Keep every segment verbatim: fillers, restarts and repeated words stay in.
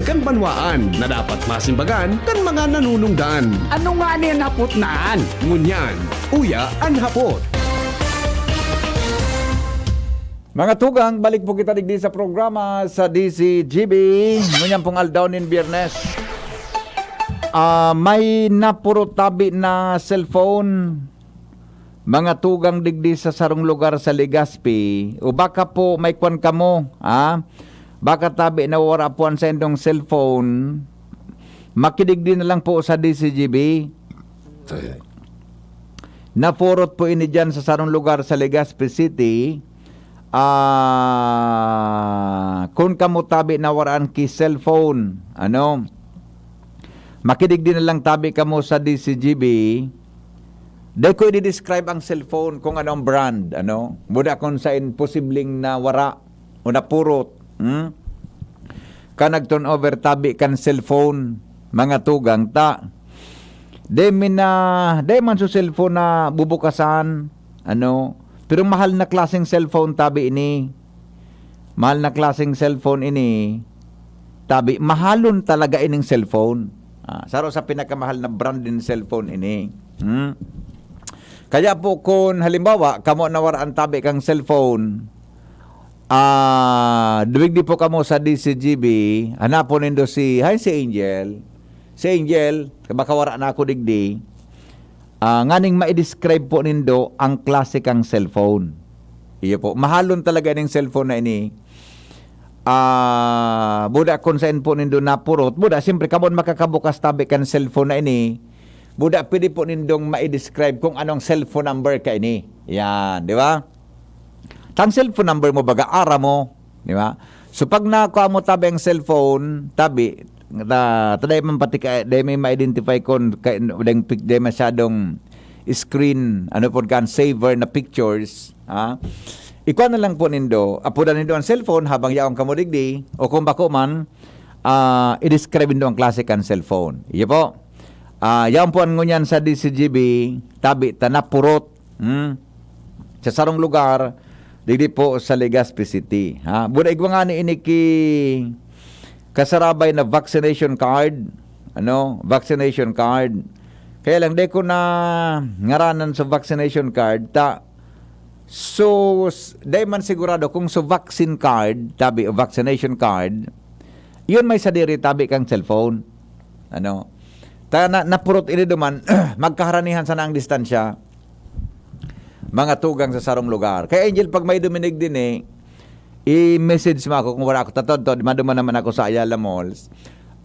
kan banwaan na dapat masimbagan kan mga nanunungdan. Ano nga ni an hapot na an? Ngunyan, uya an hapot. Mga tugang, balik po kita digdi sa programa sa D C G B. Ngunyan pong aldaw nin Biyernes. Ah, may napuro tabi na cellphone, mga tugang digdi sa sarong lugar sa Legazpi. O baka po may kwan kamo, ha? Baka tabi nawara po an saindong cellphone. Makidigdi na lang po sa D C G B. Napurot po ini diyan sa sarong lugar sa Legazpi City. Ah, kun kamo tabi nawaraan ki cellphone, ano? Makidigdi na lang tabi kamo sa D C G B. Dai ko i-describe ang cellphone kung ano ang brand, ano? Buda kung sain posibleng nawara o napurot, hmm? Ka nag-turnover tabi kan cellphone, mga tugang ta. Dai mi na, dai man sa cellphone na bubukasan, ano? Pero mahal na klaseng cellphone tabi ini. Mahal na klaseng cellphone ini. Tabi, mahalon talaga ining cellphone. Ah, saro sa pinakamahal na brand din cellphone ini. Hmm? Kaya po kun halimbawa, kamo nawaraan tabi kang cellphone, ah, duwig di po kamo sa D C G B, hanapon nindo si, hay si Angel. Si Angel, baka wara na ako digdi. Ah, nganing ma-describe po nindo ang klase kang cellphone. Iyo po, mahalon talaga ning cellphone na ini. Ah, buda kun sain po nindo napurot, buda, siyempre, kamo an makakabukas tabi kan cellphone na ini. Buda, pwede po nindong ma-describe kung anong cellphone number ka ini. Yan, di ba? Tang cellphone number mo, baga, ara mo, di ba? So, pag nakuha mo tabi ang cellphone, tabi, ta, ta dai man pati ka, dai may ma-identify kun ka, dai, dai masyadong screen, ano po kan saver na pictures, ha? Ikuha na lang po nindo, apodan nindo ang cellphone habang yaon kamo digdi, o kung bako man, ah, i-describe nindo ang klase kan cellphone. Iyo po. Ah, yaon po an ngunyan sa D C G B, tabi ta napurot. Hmm? Sa sarong lugar, digdi po sa Legazpi City. Ha? Buda igwa ngani ini ki kasarabay na vaccination card. Ano? Vaccination card. Kaya lang, di ko na ngaranan sa vaccination card. Ta, so, s-, di man sigurado kung sa vaccine card, tabi, o vaccination card, yun may sadiri tabi kang cellphone. Ano? Ta, na, napurot ini duman, magkaharanihan sana ang distansya. Mga tugang sa sarong lugar. Kaya, Angel, pag may duminig din eh, i-message mo ako kung wala ako. Tatod to, maduman naman ako sa Ayala Malls.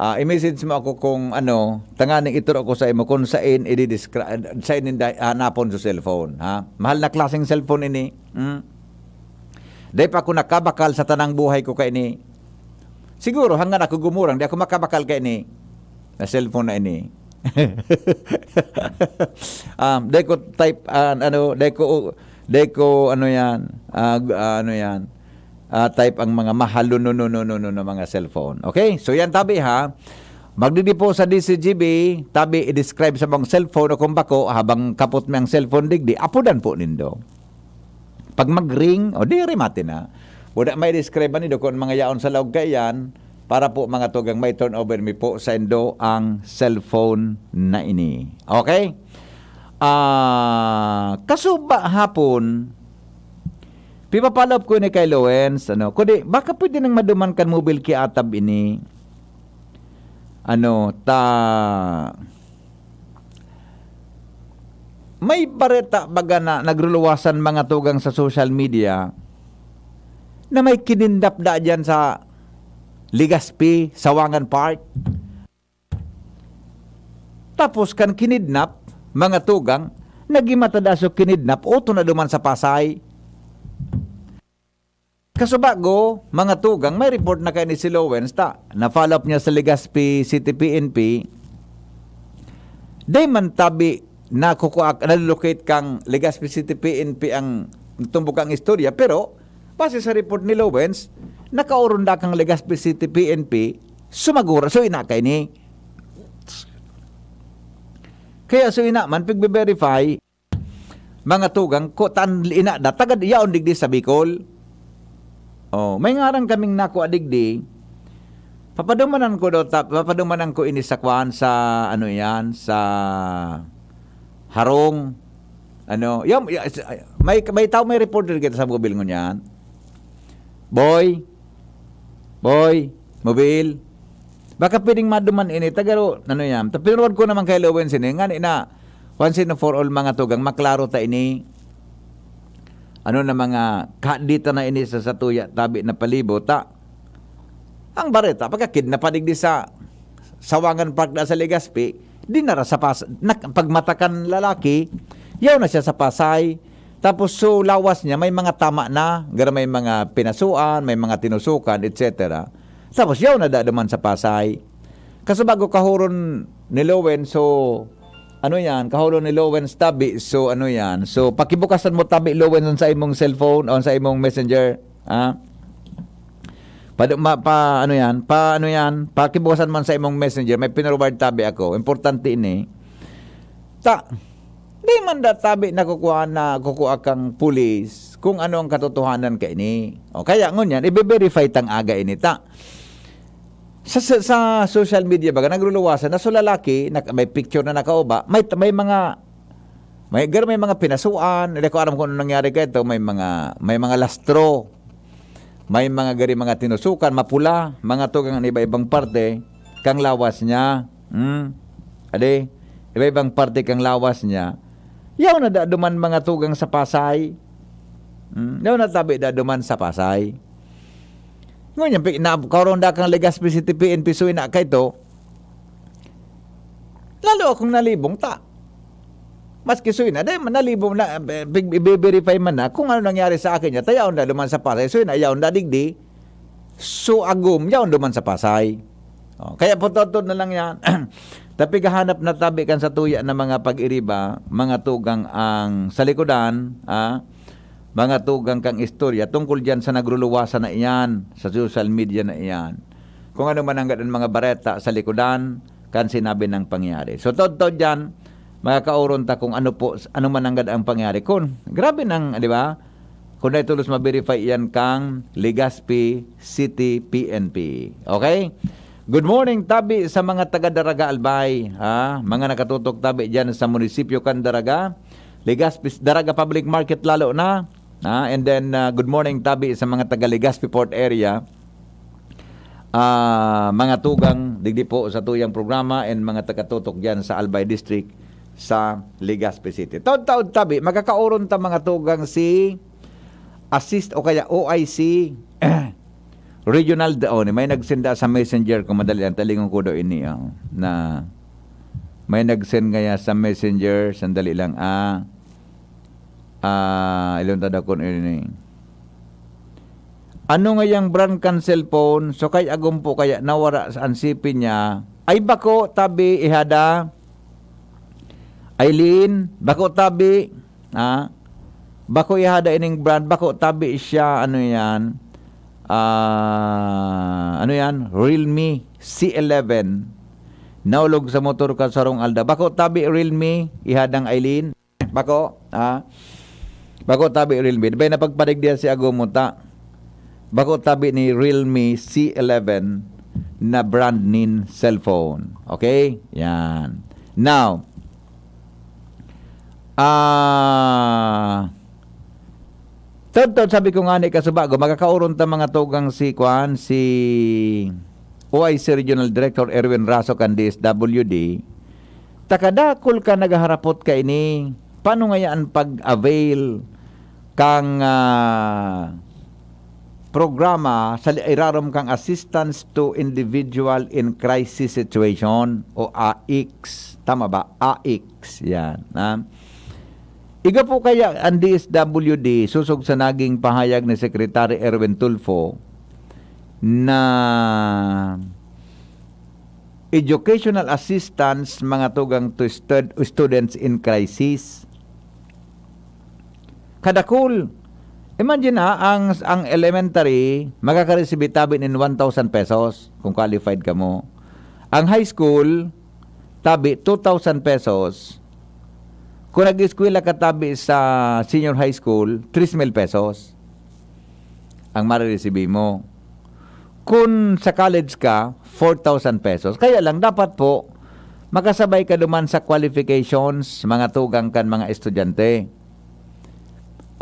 Ah, i-message mo ako kung ano, tanganing ituro ko sa imo kung sain i-describe, sain ninda hanapon sa cellphone, ha? Mahal na klaseng cellphone ini. Hmm? Dai pa ako nakabakal sa tanang buhay ko kaini. Siguro, hanggang ako gumurang, di ako makabakal kaini. Na cellphone na ini. Um, dai ko type, ah, ano, dai ko, dai ko, ano yan, ah, gu-, ah, ano yan, ah, type ang mga mahal, no, no, no, no, no, no, mga cellphone. Okay? So, yan, tabi, ha? Magdidi po sa D C G B, tabi, i-describe sa mga cellphone o kung bako, habang kapot mi ang cellphone, digdi, apodan po nindo. Pag mag-ring, o di, remate na. Wala may describe nindo kung mga yaon sa laog kaiyan, para po mga tugang may turnover mi po sa indo ang cellphone na ini. Okay? Ah, kasuba hapon, pipapalop ko ni kay Lowens, ano, kundi baka pwede nang maduman kan mobile ki atab ini. Ano, ta, may bareta baga na nagruluwasan mga tugang sa social media na may kinidnap da diyan sa Legazpi, Sawangan Park. Tapos kan kinidnap, mga tugang, nagimata da so kinidnap, oto na duman sa Pasay. Kasubago, mga tugang, may report na kaini si Lowens ta. Na-follow up niya sa Legazpi City P N P. Dai man tabi na kukuak, nalulocate kang Legazpi City P N P ang tumbok ang istorya, pero base sa report ni Lowens, nakaoron da kang Legazpi City P N P, sumagura, so ina kaini. Kaya so ina man, pigbe-verify, mga tugang, ko tan ina da, tagad yaon digdi sa Bicol. Oh, may ngaran kaming nakua digdi. Papadumanan ko daw ta-, papadumanan ko ini sa kwan, sa ano yan, sa harong. Ano, yan, ya-, s-, ay, may, may tao, may reporter kita sa mobil ngunyan. Boy, boy, mobil. Baka pwedeng maduman ini, tagaro, ano yan. Ta-, pinuruan ko naman kay Lowen sini, ngani na, once and for all, mga tugang, maklaro ta ini. Ano na mga kadita na ini sa satuya, tabi na palibot, ta? Ang bareta, pagkakidnap pa digdi sa Sawangan Park na sa Legazpi, dinara sa Pas-, nak-, pagmata kan lalaki, yaw na siya sa Pasay. Tapos, so, lawas niya, may mga tama na, gara may mga pinasuan, may mga tinusukan, et cetera. Tapos, yaw na da duman sa Pasay. Kaso bago kahuron ni Lowen, so, ano yan, kahuron ni Lowen sa tabi, so, ano yan, so, pakibukasan mo tabi, Lowen, sa imong cellphone, o sa imong messenger, ha? Pa, ma-, pa, ano yan? Pa, ano yan? Pakibukasan man sa imong messenger, may pinurward tabi ako. Importante ini. Ta, di man da tabi na kukuha na, kukuha kang pulis kung ano ang katotohanan kaini. O kaya, ngunyan, ibe-verify tang aga ini, ta. Sa, sa, sa social media, baga, nagluluwasan na, so, lalaki, nak-, may picture na nakauba, may, may mga, may, gar-, may mga pinasuan, hindi ko aram kung ano nangyari ka ito, may mga, may mga lastro, may mga gari, mga tinusukan, mapula, mga tugang na iba-ibang parte, kang lawas niya. Hmm? Ade, iba-ibang parte kang lawas niya. Yaw na da duman mga tugang sa Pasay. Hmm? Yaw na tabi da duman sa Pasay. Ngunyan, pi-, na, karon da kang Legazpi City P N P, suy na ka ito. Lalo akong nalibong ta. Maski suy na, dahil nalibong na, eh, big-, i-verify man na kung ano nangyari sa akin niya. Tayaon na duman sa Pasay. Suy na, yaon na digdi. So, agom, yaon duman sa Pasay. Oh, kaya putotod na lang yan. Tapi gahanap na tabi kan sa tuya na mga pag-iriba, mga tugang ang sa likodan, ah, mga tugang kang istorya tungkol diyan sa nagruluwasan na iyan, sa social media na iyan. Kung ano man ang mga bareta sa likodan, kan sinabi ng pangyari. So, totoo diyan, makakauron ta kung ano po, ano man ang ang pangyari. Kun, grabe nang, di ba? Kung na itulos ma-verify iyan kang Legazpi City P N P. Okay? Good morning, tabi sa mga taga Daraga, Albay. Ha? Mga nakatutok tabi diyan sa munisipyo kan Daraga. Legazpi, Daraga Public Market lalo na. Ha? And then, ah, good morning, tabi sa mga taga Legazpi Port Area. Ah, mga tugang, digdi po sa tuyang programa and mga taga-tutok diyan sa Albay District sa Legazpi City. Taod-taod tabi, makakauron ta mga tugang si assist o kaya O I C Regional Daoni. May nagsenda sa messenger kung madali lang. Talingon ko daw ini, oh, na may nagsend kaya sa messenger. Sandali lang, ah. Ah, ilon ta dakon ini. Ano ngayang brand kan cellphone? So, kay agom po kaya nawara sa an sipi niya. Ay, bako, tabi, ihada. Aileen, bako, tabi. Ha? Bako, ihada ining brand. Bako, tabi siya. Ano yan? Ah, ano yan? Realme C eleven. Naulog sa motor ka sarong alda. Bako, tabi, Realme. Ihadang Aileen. Bako, ha? Bako tabi Realme. Bay na pagparig diyan si Agom mo ta. Bako tabi ni Realme C eleven na brand nin cellphone. Okay? Yan. Now, ah, totoo, sabi ko nga ni kasubago, makakauron ta mga tugang si, kuan, si O I C Regional Director Erwin Raso kan D S W D. Takadakul ka naghaharapot kaini. Paano ngaya an pag-avail kang, ah, programa sa li-, irarom kang Assistance to Individual in Crisis Situation o A I C S? Tama ba? A I C S, yan, ha? Igwa po kaya ang D S W D, sosog sa naging pahayag ni Secretary Erwin Tulfo, na educational assistance, mga tugang to stud-, students in crisis. Kadakul. Imagine, ha, ang, ang elementary, makakareceive tabi nin one thousand pesos kung qualified ka mo. Ang high school, tabi, two thousand pesos. Kung nag-eskwela ka tabi sa senior high school, tres mil pesos ang mariresibi mo. Kun sa college ka, four thousand pesos. Kaya lang, dapat po, makasabay ka duman sa qualifications, mga tugang kan mga estudyante.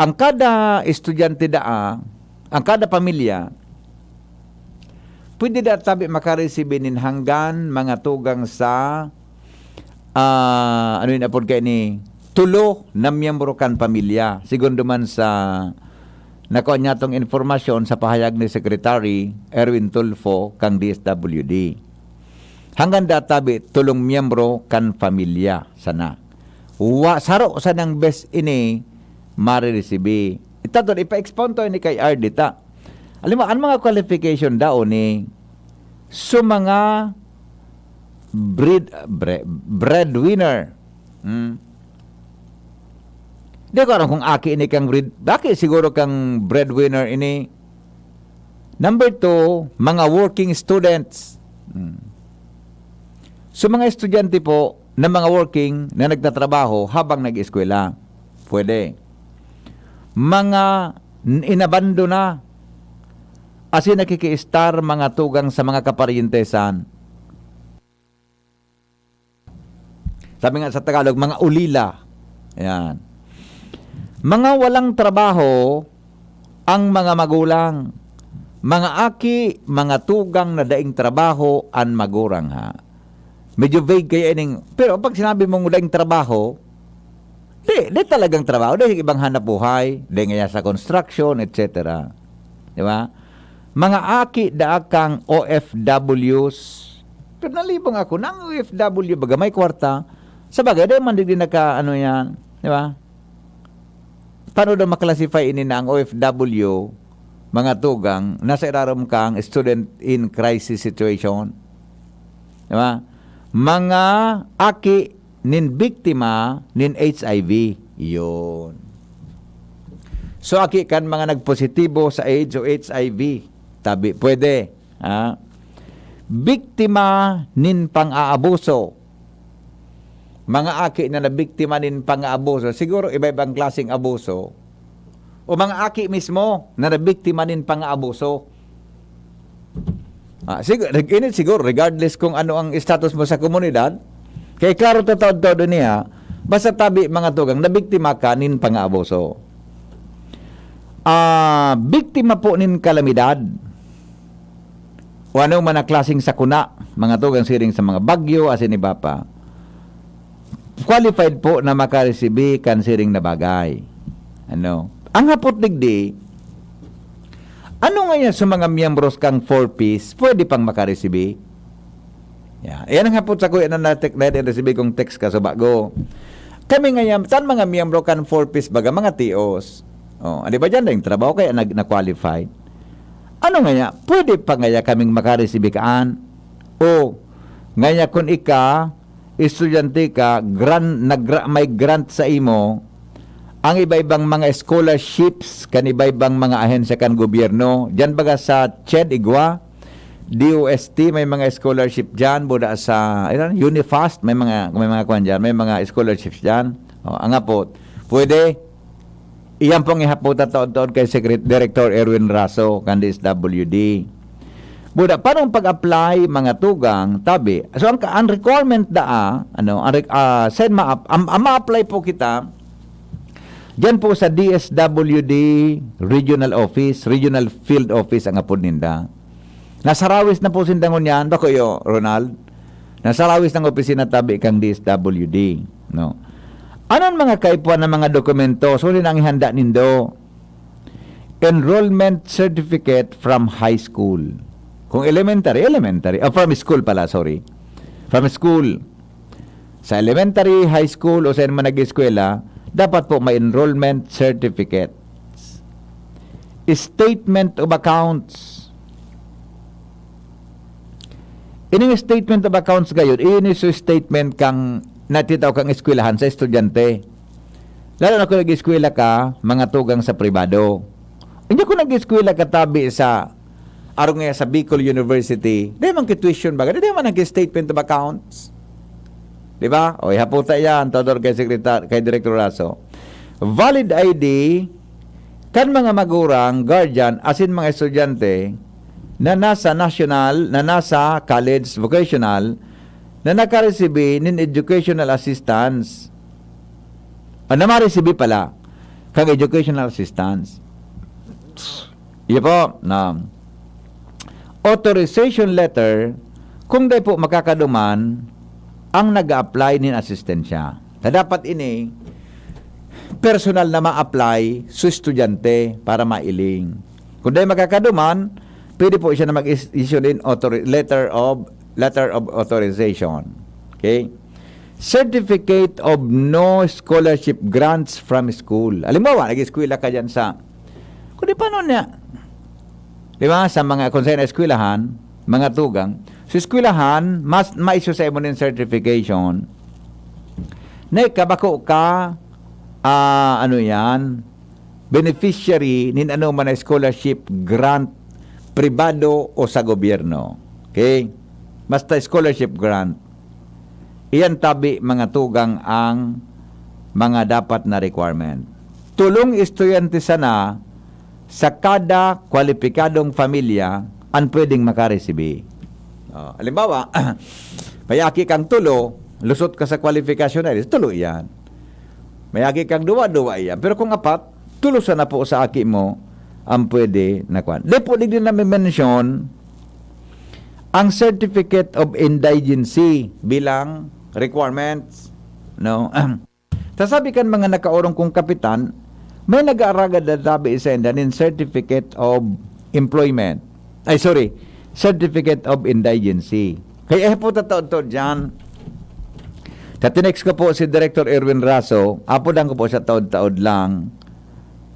Ang kada estudyante daa, ang kada pamilya, pwede daa tabi makaresibi nin hanggan mga tugang sa, ah, ano yun, apod kaini, tulo na miyembro kan pamilya. Segundo man sa nakuha niya tong informasyon sa pahayag ni Secretary Erwin Tulfo kang D S W D. Hanggan daa tabi tulong miyembro kan pamilya sana. Wa, saro sanang bes ini mariresibi. Itaton, ipa-expound to ini kay R D ta. Alam mo, ang mga qualification daw ni sa mga bread, bre-, breadwinner. Hmm. Di ko alam kung aki ini kang bread, aki siguro kang breadwinner ini. Number two, mga working students. Hmm. So, mga estudyante po na mga working na nagtatrabaho habang nag-eskwela. Pwede. Mga n-, inabandona, asin nakikiistar mga tugang sa mga kaparyentesan. Sabi nga sa Tagalog, mga ulila. Ayan. Mga walang trabaho ang mga magulang. Mga aki, mga tugang na daing trabaho an magurang ha. Medyo vague kaya ining, pero pag sinabi mong daing trabaho, di, di talagang trabaho, di ibang hanap buhay, di ngaya sa construction, et cetera. Di ba? Mga aki daa kang O F Ws. Pero nalibang ako, nang O F W, baga may kwarta. Sa bagay, di man digdi naka, ano yan, di ba? Paano daw maklasify ini na ang O F W, mga tugang, nasa irarom kang student in crisis situation? Di ba? Mga aki nin biktima nin H I V. Yun. So, aki kan mga nagpositibo sa AIDS o H I V. Tabi, pwede. Ha? Biktima nin pang-aabuso. Mga aki na nabiktima nin pang-aabuso. Siguro iba-ibang klaseng abuso. O mga aki mismo na nabiktima nin pang-aabuso. Ah, sig-, reg-, ini siguro, regardless kung ano ang status mo sa komunidad, kaya klaro ta taod-taod niya, basta tabi mga tugang, nabiktima ka nin pang-aabuso. Ah, biktima po nin kalamidad. O ano man na klaseng sakuna, mga tugang siring sa mga bagyo, asin iba pa. Qualified po na makaresibi kan siring na bagay. Ano? Ang hapot digdi, ano nga yan sa mga miyembros kang Four Ps, pwede pang makaresibi? Ya, yan ang hapot sa kuya na natek-, na resibi kong text ka sa bago. Kami nga yan, tan mga miyembro kan Four Ps baga, mga T Os. Oh, di ba dyan na yung trabaho kaya nag-, na-qualified? Ano nga ya, pwede pa nga ya kaming makaresibi kaan? O, nga ya kun ika, estudyante ka, grant, nagra-, may grant sa imo, ang iba-ibang mga scholarships kan iba-ibang mga ahensya kan gobyerno. Diyan baga sa ched, igwa, D O S T, may mga scholarship diyan, buda sa, ilan, Unifast, may mga, may mga kwan diyan, may mga scholarships diyan. O, ang apot, pwede, iyan pong ihapot at taon-taon kay Secret-, Director Erwin Raso, kan D S W D. Buda, paano ang pag-apply, mga tugang, tabi? So, ang, ang requirement daa, ano, ang, re-, ah, send ma-, am-, am-, ma-apply po kita, diyan po sa D S W D Regional Office, Regional Field Office ang apod ninda. Nasa Rawis na po sinda ngunyan, bako iyo, Ronald? Nasa Rawis ng opisina tabi kang D S W D, no? Ano ang mga kaipuhan ng mga dokumento? So, ang ihanda nindo? Enrollment certificate from high school. Kung elementary, elementary. Ah, from school pala, sorry. From school. Sa elementary, high school, o saan man nag-eskwela, dapat po may enrollment certificate. Statement of accounts. Ining statement of accounts gayon, iyon is statement kang natitaw kang eskwelahan sa estudyante. Lalo na kung nag-eskwela ka, mga tugang sa pribado. Hindi kung nag-eskwela ka tabi sa, arong nga sa Bicol University, di man ki-tuition baga, di man nag-statement of accounts. Di ba? O, ihaputa yan, Todor, kay Sekretar-, kay Direktor Raso. Valid I D, kan mga magurang, guardian, asin mga estudyante, na nasa national, na nasa college vocational, na nakaresibi nin educational assistance. Ah, na maresibi pala kang educational assistance. Iyo po, na authorization letter, kung dai po makakaduman ang nag-a-apply nin asistensya. Na dapat ini, personal na ma-apply sa estudyante para mailing. Kung dai makakaduman, pwede po siya na mag-is-, issue din authori-, letter of, letter of authorization. Okay? Certificate of no scholarship grants from school. Halimbawa, nag-eskwela ka dyan sa, kung di pa nun niya, di ba, sa mga, kung sa eskwelahan, mga tugang, sa eskwelahan, mas, ma-issue sa imo nin certification na ika bako ka, ah, ano yan, beneficiary nin anoman na scholarship grant, pribado o sa gobyerno. Okay? Basta scholarship grant. Iyan tabi, mga tugang, ang mga dapat na requirement. Tulong estudyante sana sa kada kwalipikadong pamilya an pwedeng makaresibi. Oh, halimbawa, may aki kang tulo, lusot ka sa kwalifikasyon na, tulo iyan. May aki kang duwa, duwa iyan. Pero kung apat, tulo sana po sa aki mo ang pwede na kwan. Di po, di din nami-mention ang Certificate of Indigency bilang requirements, no? Sasabi kan mga nakaorong kong kapitan, may nag-aaragad na tabi sa inda nin Certificate of Employment. Ay, sorry, Certificate of Indigency. Kaya eh po tataod-taod dyan. Sa tinext ko po si Director Erwin Raso, apodan ko po sa taod-taod lang.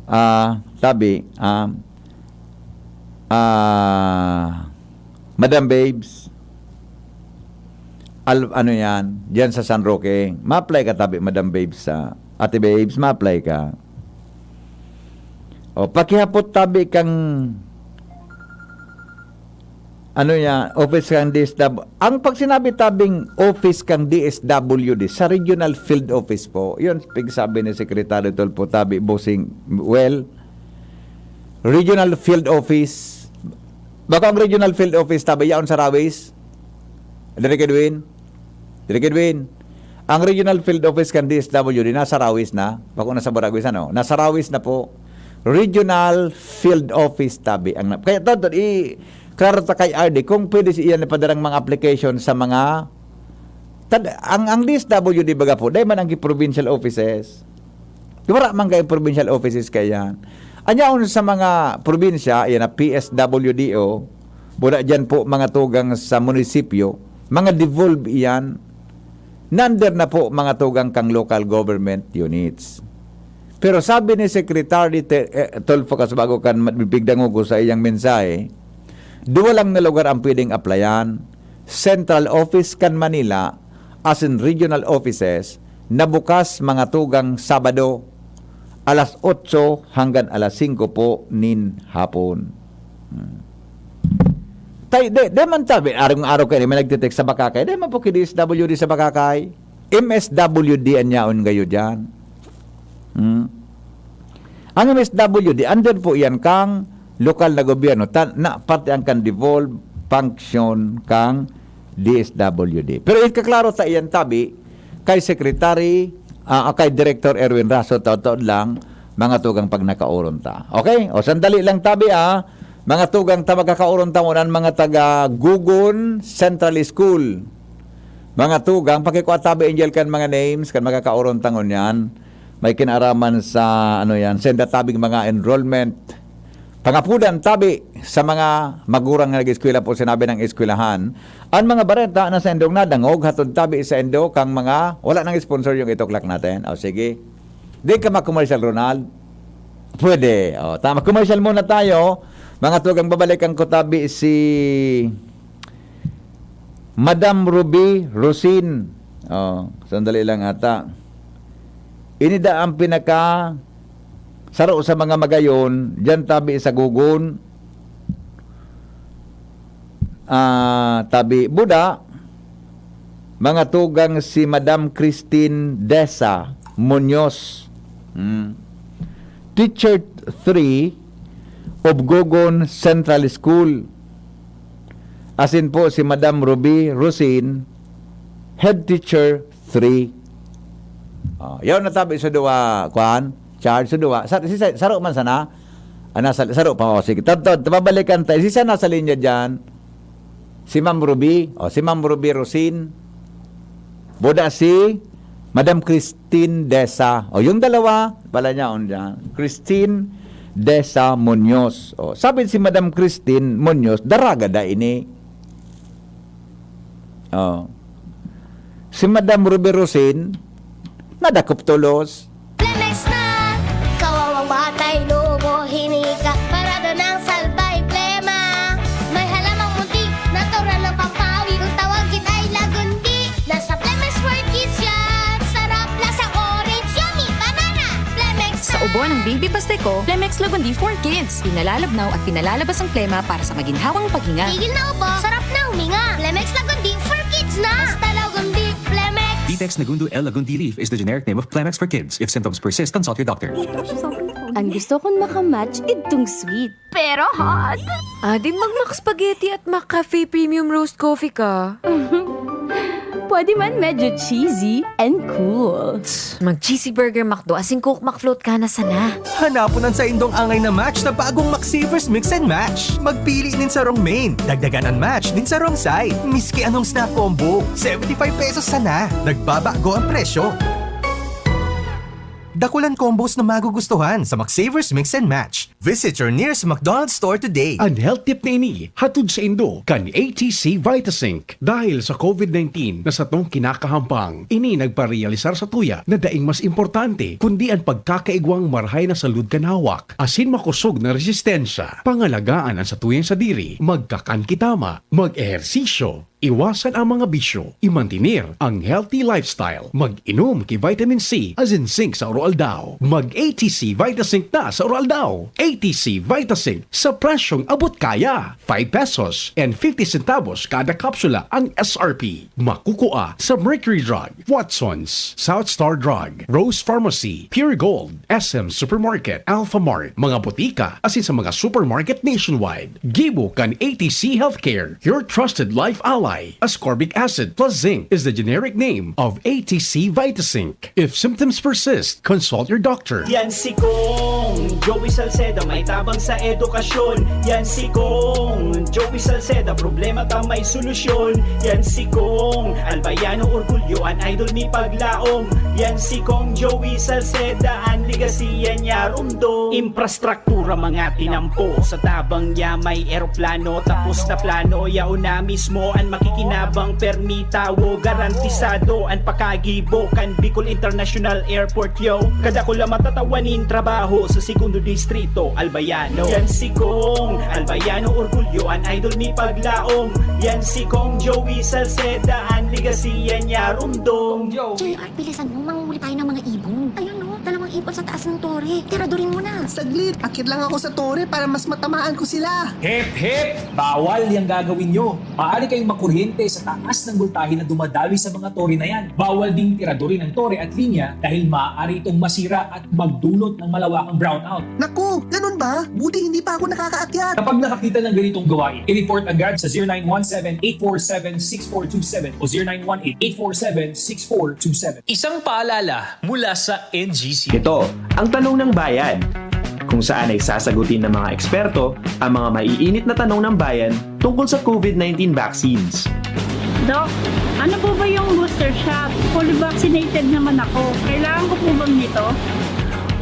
Ah, tabi, ah, ah, Madam Babes, al-, ano yan, dyan sa San Roque, ma-apply ka tabi, Madam Babes, sa, Ate Babes, ma-apply ka. O, pakihapot tabi kang, ano yan, office kang D S W. Ang pag sinabi tabing office kang D S W D, sa regional field office po, yun, pigsabi ni Secretary Tulfo tabi, Bossing, well, regional field office. Bako ang regional field office tabi, yaon sa Rawis? Diri, Edwin? Diri, Edwin? Ang regional field office kan D S W D nasa Rawis na. Bako na sa Baragwis, ano? Nasa Rawis na po. Regional field office tabi. Ang na-, kaya, Tonton, i-, klaro ta kay R D, kung pwede si iyan ipadarang mga application sa mga, tad-, ang, ang D S W D baga po, dahil man ang provincial offices. Wala man kay provincial offices kaiyan. Anyaon sa mga probinsya, iyan na P S W D O, wala dyan po mga tugang sa munisipyo, mga devolve iyan, na under na po mga tugang kang local government units. Pero sabi ni Secretary Te-, eh, Tulfo Casubago kan Bibig Dangogo sa iyang mensahe, duwa lang na lugar ang pwedeng applyan, Central Office kan Manila, asin regional offices na bukas mga tugang Sabado, alas otso hanggang alas singko po nin hapon. Hmm. Tay, de, de man tabi, arong-araw kayo, may nagtitext sa Bakakay. De man po ki D S W D sa Bakakay. M S W D an yaon kayo dyan. Hmm. Ang M S W D, under po yan kang lokal na gobyerno, ta-, na parte ang kan devolve function kang D S W D. Pero ikaklaro ta iyan tabi kay Secretary, ah, kay Director Erwin Raso, taod-taod lang, mga tugang pag nakauron ta. Okay? O, sandali lang tabi, ah. Mga tugang ta, magkakauron ta ngunyan, mga taga Gugon Central School. Mga tugang, pakikua tabi, Angel, kan mga names, kan magkakauron ta ngunyan. May kinaaraman sa, ano yan, senda tabing mga enrollment. Pangapudan tabi sa mga magurang na nag-eskwela po, sinabi ng eskwelahan. Ang mga bareta na sa indong nadangog, hatod tabi sa indo kang mga wala nang sponsor yung itoklak natin. O, sige. Di ka ma-commercial, Ronald? Pwede. O, tama. Commercial muna tayo. Mga tugang, babalikan ko tabi si Madam Ruby Rosin. O, sandali lang ata. Ini da ang pinaka saro sa mga magayon, diyan tabi sa Gugon. Ah, tabi Buda, mga tugang si Madam Christine Desa Munoz. Hmm. Teacher three of Gugon Central School. Asin po si Madam Ruby Rosin, Head Teacher three. Oh, yaon na tabi sa duwa, kuan, charge sa duwa. Sa, si, sa, saro man sana. Ah, nasa, saro pa, oh, sige. Tad-, tad-, tababalikan tayo. Si sana sa linya dyan, si Ma'am Ruby. Oh, si Ma'am Ruby Rosin. Buda si Madam Christine Desa. O, yung dalawa, pala niya, on dyan. Christine Desa Munoz. O, sabi si Madam Christine Munoz, daraga da ini. O. Si Madam Ruby Rosin, nadakop tolos. Plemex na! Kawawang batay, lobo, hinika, parado ng salbay, plema. May halamang munti, natural ng pampawi. Kung tawagin ay lagundi, nasa Plemex for Kids yan. Sarap, lasang orange, yummy, banana. Plemex Sa na! ubo ng Baby Pasteco, Plemex Lagundi for Kids. Pinalalabnaw at pinalalabas ang plema para sa maginhawang paghinga. Tigil na ubo, sarap na huminga. Plemex Lagundi for Kids na! Basta Lagundi, Plemex! Vitex Nagundu L Lagundi leaf is the generic name of Plemex for kids. If symptoms persist, consult your doctor. Ang gusto kong makamatch, idtong sweet. Pero hot. Adi mag Mac Spaghetti at Mac Cafe Premium Roast Coffee ka. Pwede man medyo cheesy and cool. Mag Cheesy Burger McDo asin Coke McFloat ka na sana. Hanapon an saindong angay na match sa bagong Macsavers Mix and Match. Magpili nin sarong main, dagdagan an match nin sarong side. Miski anong snack combo, seventy five pesos sana. Nagbabago ang presyo. Dakulan combos na magugustuhan sa Macsavers Mix and Match. Visit your nearest McDonald's store today. An health tip na ini hatod saindo kan A T C Vitasync. Dahil sa COVID nineteen na satong kinakahampang, ini nagparealisar satuya na daing mas importante kundi an pagkakaigwang marahay na salud kan hawak asin makosog na resistensya. Pangalagaan an satuyang sadiri, magkakan ki tama, mag-ehersisyo, iwasan ang mga bisyo, imantener ang healthy lifestyle, mag-inom ki vitamin C asin zinc sa aroaldaw. Mag A T C Vitasync na sa aroaldaw. A T C Vitasync sa presyong abot kaya. Five pesos and fifty centavos kada kapsula ang S R P. Makukua sa Mercury Drug, Watson's, South Star Drug, Rose Pharmacy, Pure Gold, S M Supermarket, Alphamart, mga botika, asin sa mga supermarket nationwide. Gibo kan A T C Healthcare, your trusted life ally. Ascorbic acid plus zinc is the generic name of A T C Vitasync. If symptoms persist, consult your doctor. Yan si Kong Joey Salceda, may tabang sa edukasyon. Yan si Kong Joey Salceda, problema ta may solusyon. Yan si Kong Albayano Orgulyo, an idol mi paglaom. Yan si Kong Joey Salceda, an legacy yan niya rumdom. Infrastruktura mga tinampo, sa tabang niya may eroplano. Tapos na plano, yaon na mismo an makikinabang. Permi tawo, garantisado an pakagibo kan Bicol International Airport, yo. Kadakula matatawan nin trabaho sa segundo distrito, Albayano. Yan si Kong Albayano Orgulyo, an idol mi paglaom. Yan si Kong Joey Salceda, an legacy yan niya rumdom. J R, bilisan mo, manguhuli tayo ng mga ibon. Ayun, no? Dalawang ibon sa taas ng tore. Tiradurin mo na. Saglit, akit lang ako sa tore para mas matamaan ko sila. Hep, hep! Bawal yang gagawin nyo. Maaari kayong makuryente sa taas ng voltahe na dumadawi sa mga tore na yan. Bawal ding tiradurin ang tore at linya dahil maaari itong masira at magdulot ng malawakang brownout. Naku, ganun ba? Buti hindi pa ako nakakaakyat. Kapag nakakita ng ganitong gawain, i-report agad sa zero nine one seven, eight four seven, six four two seven o zero nine one eight, eight four seven, six four two seven. Isang paalala mula sa N G C. Ito ang Tanong ng Bayan, kung saan ay sasagutin ng mga eksperto ang mga maiinit na tanong ng bayan tungkol sa COVID nineteen vaccines. Doc, ano po ba yung booster shot? Fully vaccinated naman ako. Kailangan ko po bang nito?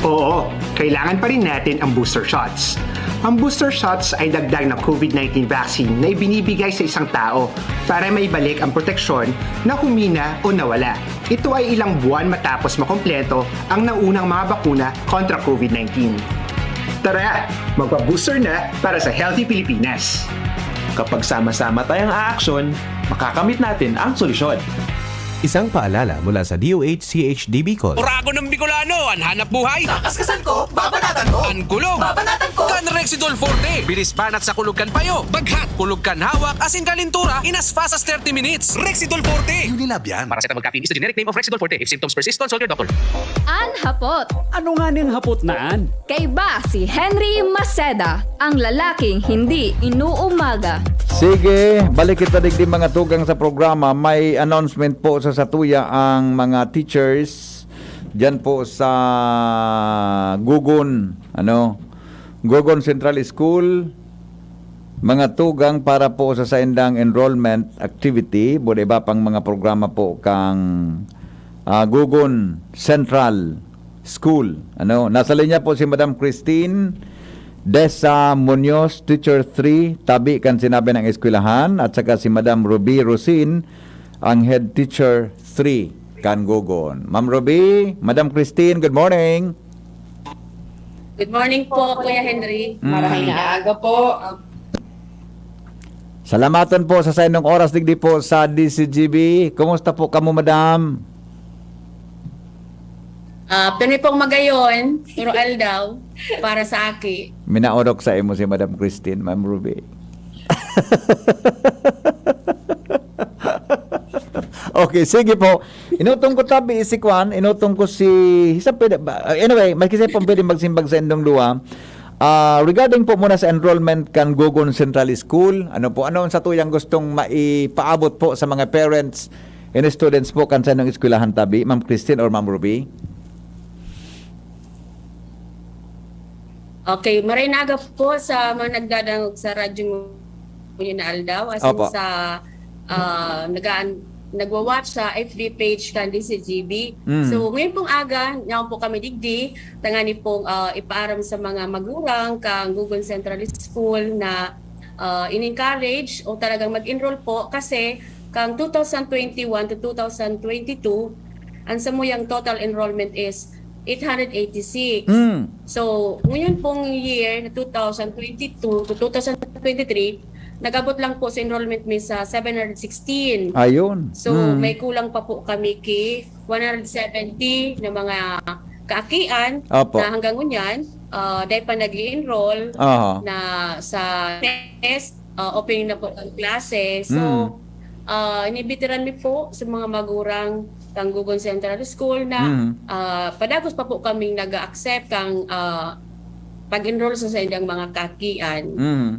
Oo, kailangan pa rin natin ang booster shots. Ang booster shots ay dagdag na COVID nineteen vaccine na ibinibigay sa isang tao para maibalik ang proteksyon na humina o nawala. Ito ay ilang buwan matapos makompleto ang naunang mga bakuna kontra COVID nineteen. Tara, magpa-booster na para sa healthy Pilipinas! Kapag sama-sama tayong aaksyon, makakamit natin ang solusyon. Isang paalala mula sa D O H C H D Bicol. Oragon ng Bicolano, an hanap buhay. Kakaskasan ko, babanatan ko. An kulog. Babanatan ko. Kan Rexidol Forte. Bilis banat sa kulog kan payo. Baghat, kulog kan hawak, asin kalintura, in as fast as thirty minutes. Rexidol Forte. Unilab yan. Paracetamol caffeine is the generic name of Rexidol Forte. If symptoms persist, consult your doctor. An hapot. Ano nga ning hapot na an? Kaiba si Henry Maceda, ang lalaking hindi inuumaga. Sige, balik kita digdi mga tugang sa programa. May announcement po sa satuya ang mga teachers diyan po sa Gugon, ano, Gugon Central School. Mga tugang para po sa saindang enrollment activity, buda iba pang mga programa po kang ah, Gugon Central School. Ano, nasa linya po si Madam Christine Desa Munoz, Teacher three, tabi kan sinabi ng eskwelahan, at saka si Madam Ruby Rosin, ang Head Teacher three kan Gugon. Ma'am Ruby, Madam Christine, good morning. Good morning po, Kuya Henry. Mm. Marahil na aga po. Salamaton po sa saindong oras digdi po sa D C G B. Kumusta po kamo, Madam? Ah, pirmi pong magayon, puro aldaw para sa aki. Minaorok sa imo si Madam Christine, Ma'am Ruby. Okay, sige po. Inutong ko tabi si Kwan, inutong ko si... Isa pwede ba? Anyway, may kasi pong pwede magsimbag sa indong duwa. Ah, regarding po muna sa enrollment kan Gugon Central School, ano po, ano ang satuyang gustong maipaabot po sa mga parents and students po kan saindong eskwelahan tabi, Ma'am Christine or Ma'am Ruby? Okay, maray na aga po sa mga nagdadangog sa radyo mo na aldaw, as in Opo. sa ah, nagaan, nagwa-watch sa F B page kan D C G B. Mm. So, ngayon pong aga, ngayon po kami digdi, tangani pong ah, ipaaram sa mga magurang kang Gugon Central School na ah, in-encourage o talagang mag-enroll po kasi kang two thousand twenty-one to two thousand twenty-two, ang samuyang total enrollment is eight hundred eighty-six. Mm. So, ngayon pong year na two thousand twenty-two to two thousand twenty-three, nag-abot lang po sa enrollment mi sa seven hundred sixteen. Ayun. So, Mm. may kulang pa po kami ki one hundred seventy na mga kaakian Opo. na hanggang ngunyan, ah, dahil pa nag enroll Aha. na sa test, ah, opening na po ang klase. So, Mm. ah, inibitiran mi po sa mga magurang kang Gugon Central School na Mm. ah, padagos pa po kaming nag-accept kang ah, pag-enroll sa saindang mga kaakian. Mm.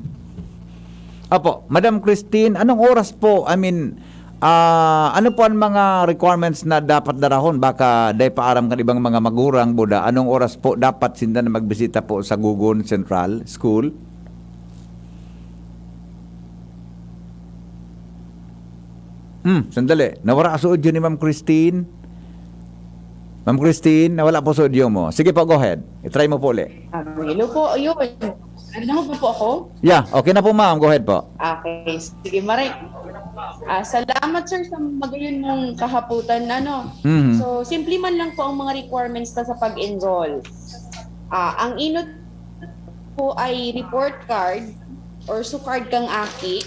Apo, Madam Christine, anong oras po? I mean, ah, ano po ang mga requirements na dapat darahon? Baka dai pa aram kan ibang mga magurang, buda, anong oras po dapat sinda na magbisita po sa Gugon Central School? Hmm, sandali. Nawara sa audio ni Ma'am Christine. Ma'am Christine, nawala po sa audio mo. Sige po, go ahead. I-try mo po uli. Ah, hello po, ayun. Ano po, po ako? Yeah, okay na po, ma'am. Go ahead po. Okay, sige, maray. Ah, salamat, sir, sa magayon mong kahaputan. Ano? Mhm. So, simple man lang po ang mga requirements ta sa pag-enroll. Ah, ang inot po ay report card or sukard kang aki.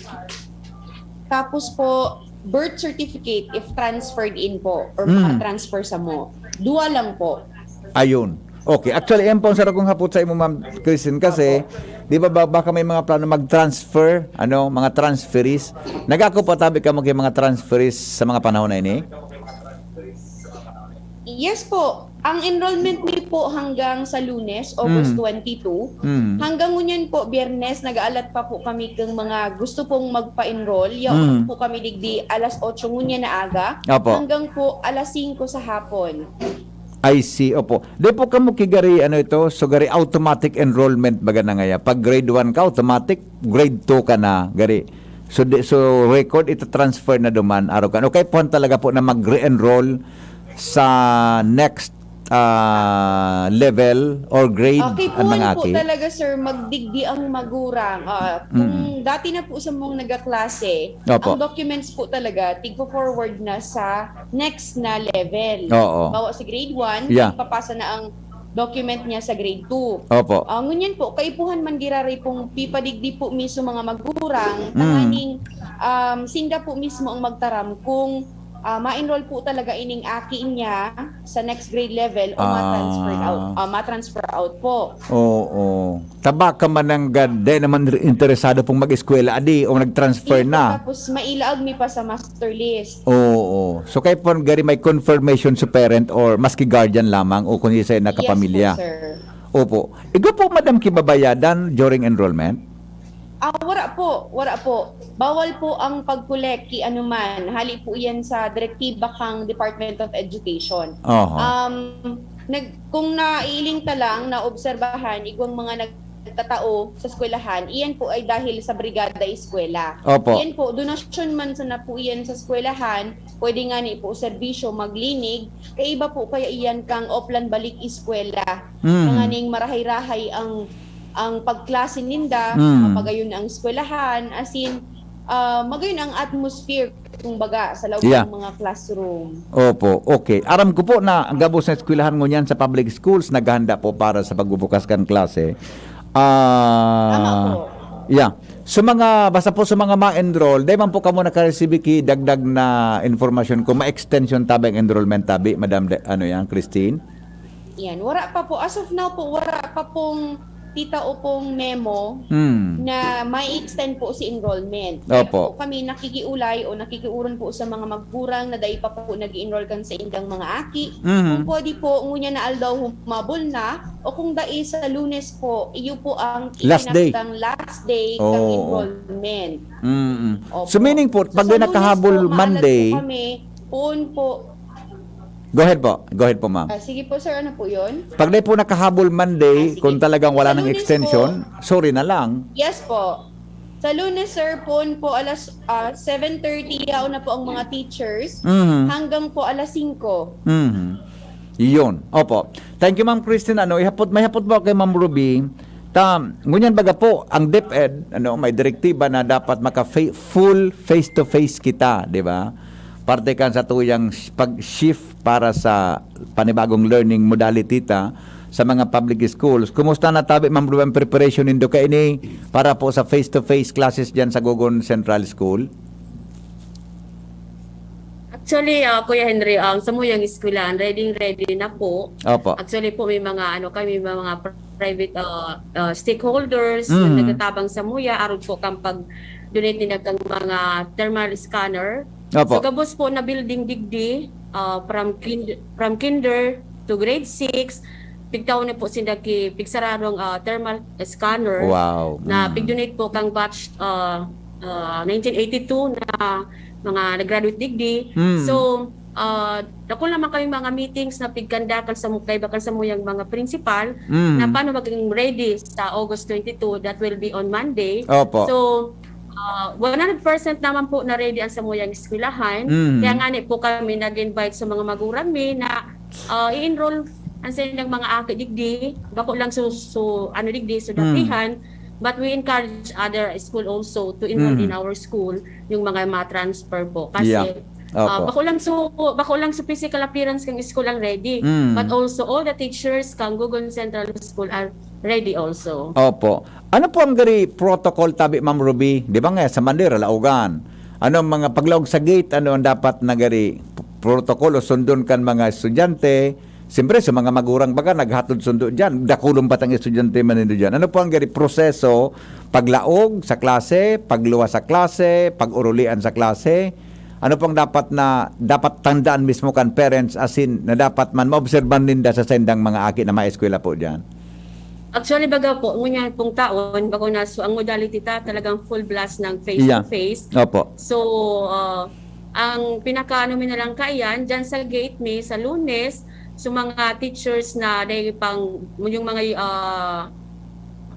Tapos po, birth certificate if transferred in po or Mm. maka-transfer sa mo. Duwa lang po. Ayun. Okay. Actually, yan po ang sarong hapot sa imo, Ma'am Christine, kasi, di ba, ba- baka may mga plano mag-transfer, ano, mga transferees. Nagako pa tabi ka mag mga transferees sa mga panahon na ini? Yes po. Ang enrollment ni po hanggang sa Lunes, August Mm. twenty-two. Mm. Hanggang ngunyan po, Biyernes, nag-aalat pa po kami kang mga gusto pong magpa-enroll. Yaon Mm. po kami digdi alas otso ngunyan na aga. Opo. Hanggang po alas singko sa hapon. I see, opo. Di po kamo kigari, ano ito, so gari automatic enrollment baga na ngaya. Pag grade one ka, automatic, grade two ka na, gari. So, di, so record, ito transfer na duman, araw ka. Okay po talaga po na mag-re-enroll sa next ah, level or grade Okay po, ang mga ano po aki? Talaga, sir, magdigdi ang magurang. Ah, kung dati na po sa mong nagaklase, Opo. Ang documents po talaga, tigpo-forward na sa next na level. Oo. Bawa sa grade one, Yeah. ipapasa na ang document niya sa grade two. Opo. Ah, ngunyan po, kaipuhan man giraray pong pipadigdi po mismo mga magurang, Mm. tanganing um, sinda po mismo ang magtaram kung ah, ma-enroll po talaga ining aki niya sa next grade level o ma-transfer Ah. out, ah, ma-transfer out po. Oo. Tabaka man ang gad, di naman interesado pong mag-eskwela, adi, o nag-transfer Iyo po, na. Tapos mailaag mi pa sa master list. Oo. So, kayo po gari may confirmation sa parent or maski guardian lamang o kung isa yung nakapamilya. Yes po, sir. Opo. Igwa po, madam, kibabayadan during enrollment? Ah, wala po, wala po. Bawal po ang pag-collect ki anuman. Hali po yan sa direktiba kang Department of Education. Oho. Um, nag, kung naiiling ta lang, naobserbahan, igwang mga nagtatao sa eskwelahan, iyan po ay dahil sa brigada eskwela. Opo. Iyan po, donasyon man sana po iyan sa eskwelahan, pwede nga ni po serbisyo, maglinig, kaiba po kaya iyan kang Oplan Balik Eskwela. Mm. Mga ning marahay-rahay ang ang pagklase ninda, Mm. mapagayon ang eskwelahan, as in, ah, magayon ang atmosphere, kumbaga, sa loob Yeah. ng mga classroom. Opo, okay. Aram ko po na ang gabos na eskwelahan ngunyan sa public schools naghahanda po para sa pagbubukas kan klase. Ah, Tama po. Yeah. So mga, basta po sa mga ma-enroll, di man po kamo nakaresibi ki dagdag na informasyon kung ma-extension tabi ang enrollment tabi, Madam, de, ano yan, Christine? Yan. Wala pa po. As of now po, wala pa pong tita o pong memo Hmm. na may extend po si enrollment. Opo. Kaya po kami nakikiulay o nakikiuron po sa mga magurang na dai pa po nag-enroll kan sa indang mga aki. Mhm. Kung pwede po, ngunya na aldaw humabol na o kung dai sa Lunes po, iyo po ang Last day. itinakdang last day kang Oo. enrollment. Mm. Opo. So meaning po, So, pag sa di nakahabol Lunes po, maalas Monday, po kami, poon po. Go ahead po. Go ahead po, ma'am. Ah, sige po, sir. Ano po yun? Pag di po nakahabol Monday, Ah, sige. kung talagang wala Sa nang Lunes extension, po. Sorry na lang. Yes po. Sa Lunes, sir, poon po alas ah, seven thirty yaon na po ang mga teachers Mhm. hanggang po alas singko. Mhm. Yun. Opo. Thank you, Ma'am Christine. Ano, ihapot, may hapot po kay Ma'am Ruby. Ta, ngunyan baga po, ang DepEd, ano, may direktiba na dapat maka fa-, full face-to-face kita, di ba? Parte kan sa tuyang sh-, pag-shift para sa panibagong learning modality ta sa mga public schools. Kumusta na tabi, Ma'am Ruby, ang preparation nindo kaini para po sa face-to-face classes diyan sa Gogon Central School? Actually, ah, Kuya Henry, ang samuyang eskwelahan, ready, ready na po. Opo. Actually po, may mga, ano, kami, may mga private ah, ah, stakeholders Mhm. na nagtatabang samuya, arog po kang pag-donate nila kang mga thermal scanner. Opo. So, gabos po na building digdi, ah, from, kind- from kinder to grade six, pigtaw na po sinda ki pigsararong ah, thermal scanner Wow. na Mm. pig-donate po kang batch ah, ah, nineteen eighty-two na mga nag-graduate digdi. Mm. So, ah, dakul naman kami mga meetings na pigkandakan sa mu-, kaiba kan samuyang mga principal Mm. na paano maging ready sa August twenty-two, that will be on Monday. Opo. So, ah, one hundred percent naman po na ready ang samuyang eskwelahan. Mm. Kaya nga ni po kami nag-invite sa mga magurang mi na ah, i-enroll ang sa ilang mga aki digdi, bako lang so, so ano digdi, so Mm. datihan, but we encourage other school also to enroll Mm. in our school, yung mga ma-transfer po. Kasi Yeah. Opo. ah, bako lang so bako lang so physical appearance kang school ang ready, Mm. but also all the teachers kang Gogon Central School are ready also. Opo. Ano po ang gari protocol tabi, Ma'am Ruby? Di ba nga sa Manila, Laogan? Ano ang mga paglaog sa gate? Ano ang dapat na gari protocol o sundon kan mga estudyante? Siyempre, sa mga magurang baga, naghatod sundo dyan. Dakulong batang estudyante man nindo dyan. Ano po ang gari proseso? Paglaog sa klase, pagluwas sa klase, pag-urulian sa klase? Ano pong dapat na, dapat tandaan mismo kan parents, asin na dapat man maobserban ninda sa sendang mga aki na maeskwela po dyan? Actually, baga po, ngunyan pong taon, bako na, so ang modality ta talagang full blast ng Yeah. face-to-face. Opo. So, ah, ang pinaka-ano mi na lang kaiyan, dyan sa gate mi, sa Lunes, so mga teachers na dahil pang, yung mga, ah,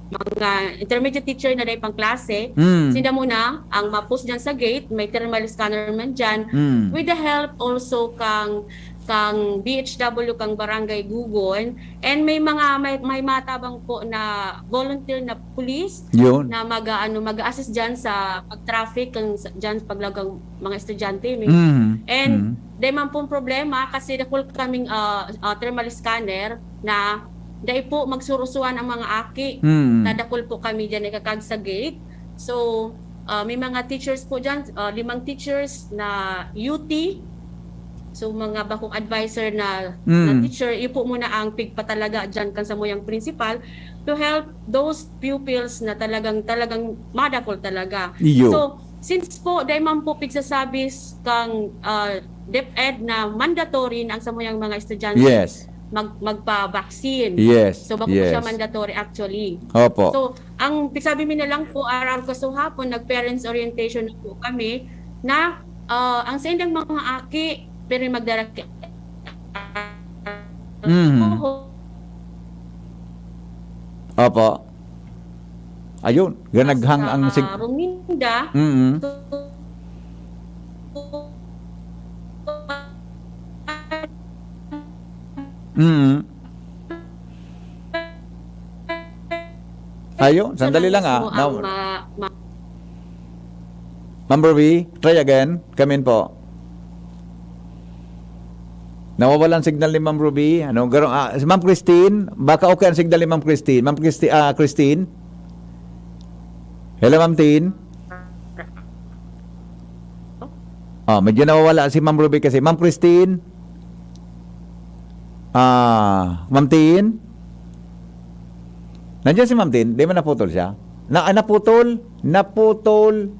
mga intermediate teacher na dahil pang klase, Mm. sila muna ang ma-post dyan sa gate, may thermal scanner man dyan, Mm. with the help also kang kang B H W, kang Barangay Gogon, and may mga, may, may matabang po na volunteer na police Yun. na mag, ano, mag-assist dyan sa pag-traffic, kang sa, dyan sa paglagang mga estudyante. May, Mm. and Mm. di man pong problema kasi dakul kaming ah, ah, thermal scanner na dai po magsurusuan ang mga aki. Mm. Tadakul po kami dyan ikakag sa gate. So, ah, may mga teachers po dyan, ah, limang teachers na U T, So, mga bakong adviser na, na Mm. teacher, iyo po muna ang pigpatalaga dyan kan samuyang principal to help those pupils na talagang, talagang madakol talaga. Iyo. So, since po, dai man po pigsasabi s-, kang, ah, DepEd na mandatory na ang samuyang mga estudyante Yes. mag-, magpa-vaccine. Yes. So, bako po Yes. siya mandatory actually. Opo. So, ang pigsabi mi na lang po, aram ko sa hapon, nag-parents orientation na po kami na, ah, ang saindang mga aki, pero magdara ki-, Mhm. Opo. Ayun, ganaghang ang sig- Ruminda. Mm. Mm. Ayun, sandali lang, ah. Mismo Now, ang ma-, ma- Ma'am Ruby, try again. Come in po. Nawawalan signal ni Ma'am Ruby. Ano, garo-, ah, si Ma'am Christine, baka okay ang signal ni Ma'am Christine. Ma'am Christi-, ah, Christine? Hello, Ma'am Tin? Ah, medyo nawawala si Ma'am Ruby kasi. Ma'am Christine? Ah, Ma'am Tin? Nandiyan si Ma'am Tin? Di ba naputol siya? Na, ah, naputol? Naputol.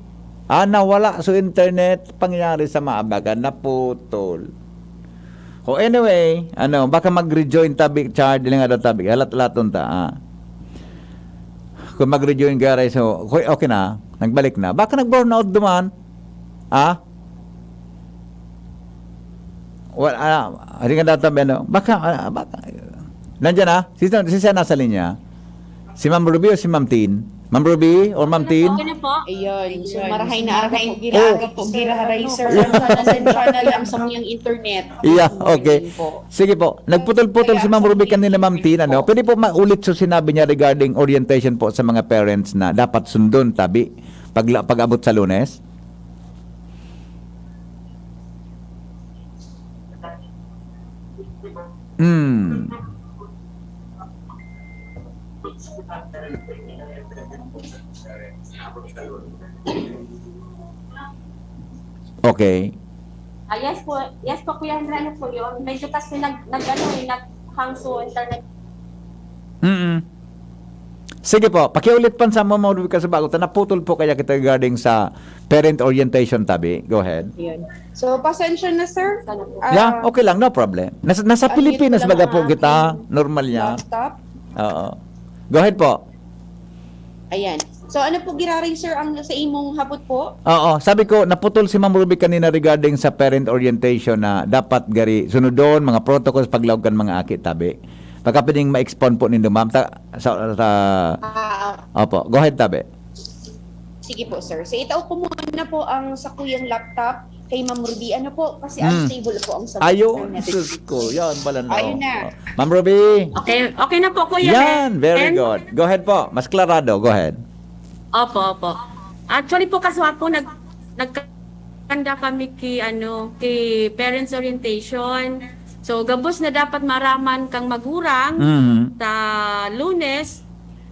Ah, nawala sa internet. Pangyari sa maabagan. Naputol. O anyway, ano, baka mag-rejoin tabi, Chard, ilang daw tabi. Halat-laton ta, ah. Kung mag-rejoin ka, Ray, so, okay, okay na. Nagbalik na. Baka nag-burnout duman. Ah? Wala, ah, hindi ka natabi, ano? Baka, ah, baka, nandiyan na? Si, si siya nasa linya? Si Ma'am Ruby o si Ma'am Tin? Ma'am Ruby or Ma'am Tin? Okay na po. Ayun. So, Ayun. marahay na araw po, Oh. giraga po, giraharay, sir. Pasensya na lang sa muyang internet. Yeah, Good morning okay. Po. Sige po. Nagputol-putol Kaya si Ma'am sa Ruby kanya kanina, Ma'am Tin, ano? po. Pwede po maulit sa sinabi niya regarding orientation po sa mga parents na dapat sundon, tabi, pag, pag-abot sa Lunes? Hmm. Okay. Ah, yes po. Yes po, Kuya Andrea, ano po yun? Medyo kasi nag, nag, ano, eh, nag-hang so internet. Mm. Sige po, pakiulit pa sa mga mga kasi bago ta naputol po kaya kita regarding sa parent orientation, tabi. Go ahead. Ayun. So, pasensya na, sir. Sana po. Ah, Yeah, okay lang, no problem. Nasa, nasa unmute Pilipinas ko lang baga ang po kita, aking normal niya. Laptop. Oo. Go ahead po. Ayan. So, ano po giraray, sir, ang sa imong hapot po? Oo, sabi ko, naputol si Ma'am Ruby kanina regarding sa parent orientation na dapat gari sunodon, mga protocols paglaog kan mga aki, tabi. Pagka pwedeng ma-expound po nindo, ma'am, ta, sa, sa, Ah, opo, go ahead, tabi. Sige po, sir. So, itao ko muna po ang sakuyang laptop kay Ma'am Ruby. Ano po? Kasi Hmm. Unstable po ang sa Ayo, internet. sus ko, yan pala na. Ayun na. Ma'am Ruby. Okay, okay na po, Kuya Yan, Ben. very good. Go ahead po, mas klarado, go ahead. Opo, opo. Actually po, kaswa po, nag, nagkanda kami ki, ano, ki parents orientation. So, gabos na dapat maraman kang magurang Mhm. sa Lunes,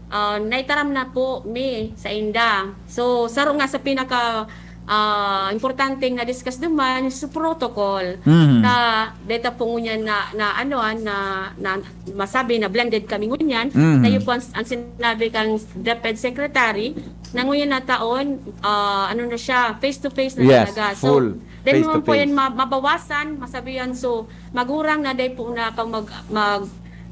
ah, naitaram na po mi sa inda. So, saro nga sa pinaka, ah, importanteng na-discuss duman, sa protocol. Mhm. Na, deta po ngunyan na, na, ano, ah, na, na masabi na blended kami ngunyan. Mhm. Tayo po ang, ang sinabi kang DepEd Secretary, na ngunyan na taon, ah, ano na siya, face-to-face na Yes, talaga. full So, then face-to-face. mo po yan ma-, mabawasan, masabihan. So, magurang na dahil po na pang mag, mag,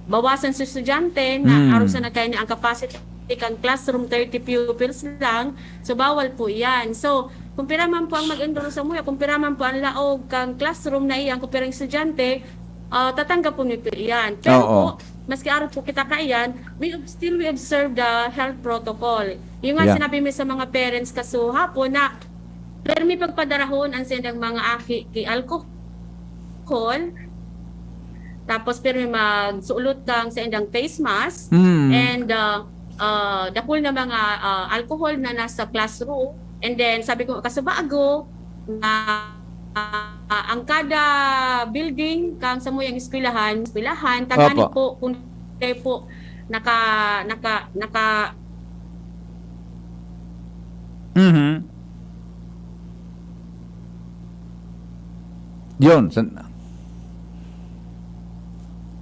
bawasan sa estudyante na Mm. aron sa nagkain ang capacity kang classroom, thirty pupils lang. So, bawal po yan. So, kung pira man po ang mag-enroll sa muya, kung pira man po ang laog kang classroom na iyan, kung pirang estudyante, ah, tatanggapon mo po iyan. Pero Oo. po, maski araw po kita kaiyan, we ob-, still we observe the health protocol. Yung nga Yeah. sinabi mo sa mga parents kasuhapon na permi pagpadarahon ang sendang mga aki ki alcohol. Tapos permi magsuot kang sendang face mask. Mm. And uh, uh, dakul na mga uh, alcohol na nasa classroom. And then sabi ko, kasubago na uh, ang kada building kang samuyang eskwelahan, eskwelahan, tagani Opo. po kung tayo po naka naka naka Mhm. Yun. San,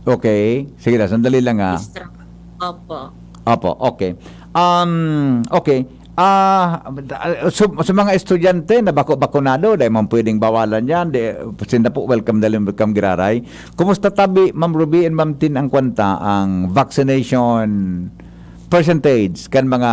Okay. Sige lang, sandali lang, ah. Extra. Opo. Opo, okay. Um, okay. Ah, so, sa mga estudyante na bako-bakunado, dai man pwedeng bawalan yan. Di, sinda po, welcome na rin, welcome giraray. Kumusta tabi, Ma'am Ruby and Ma'am Tin, ang kwanta, ang vaccination percentage kan mga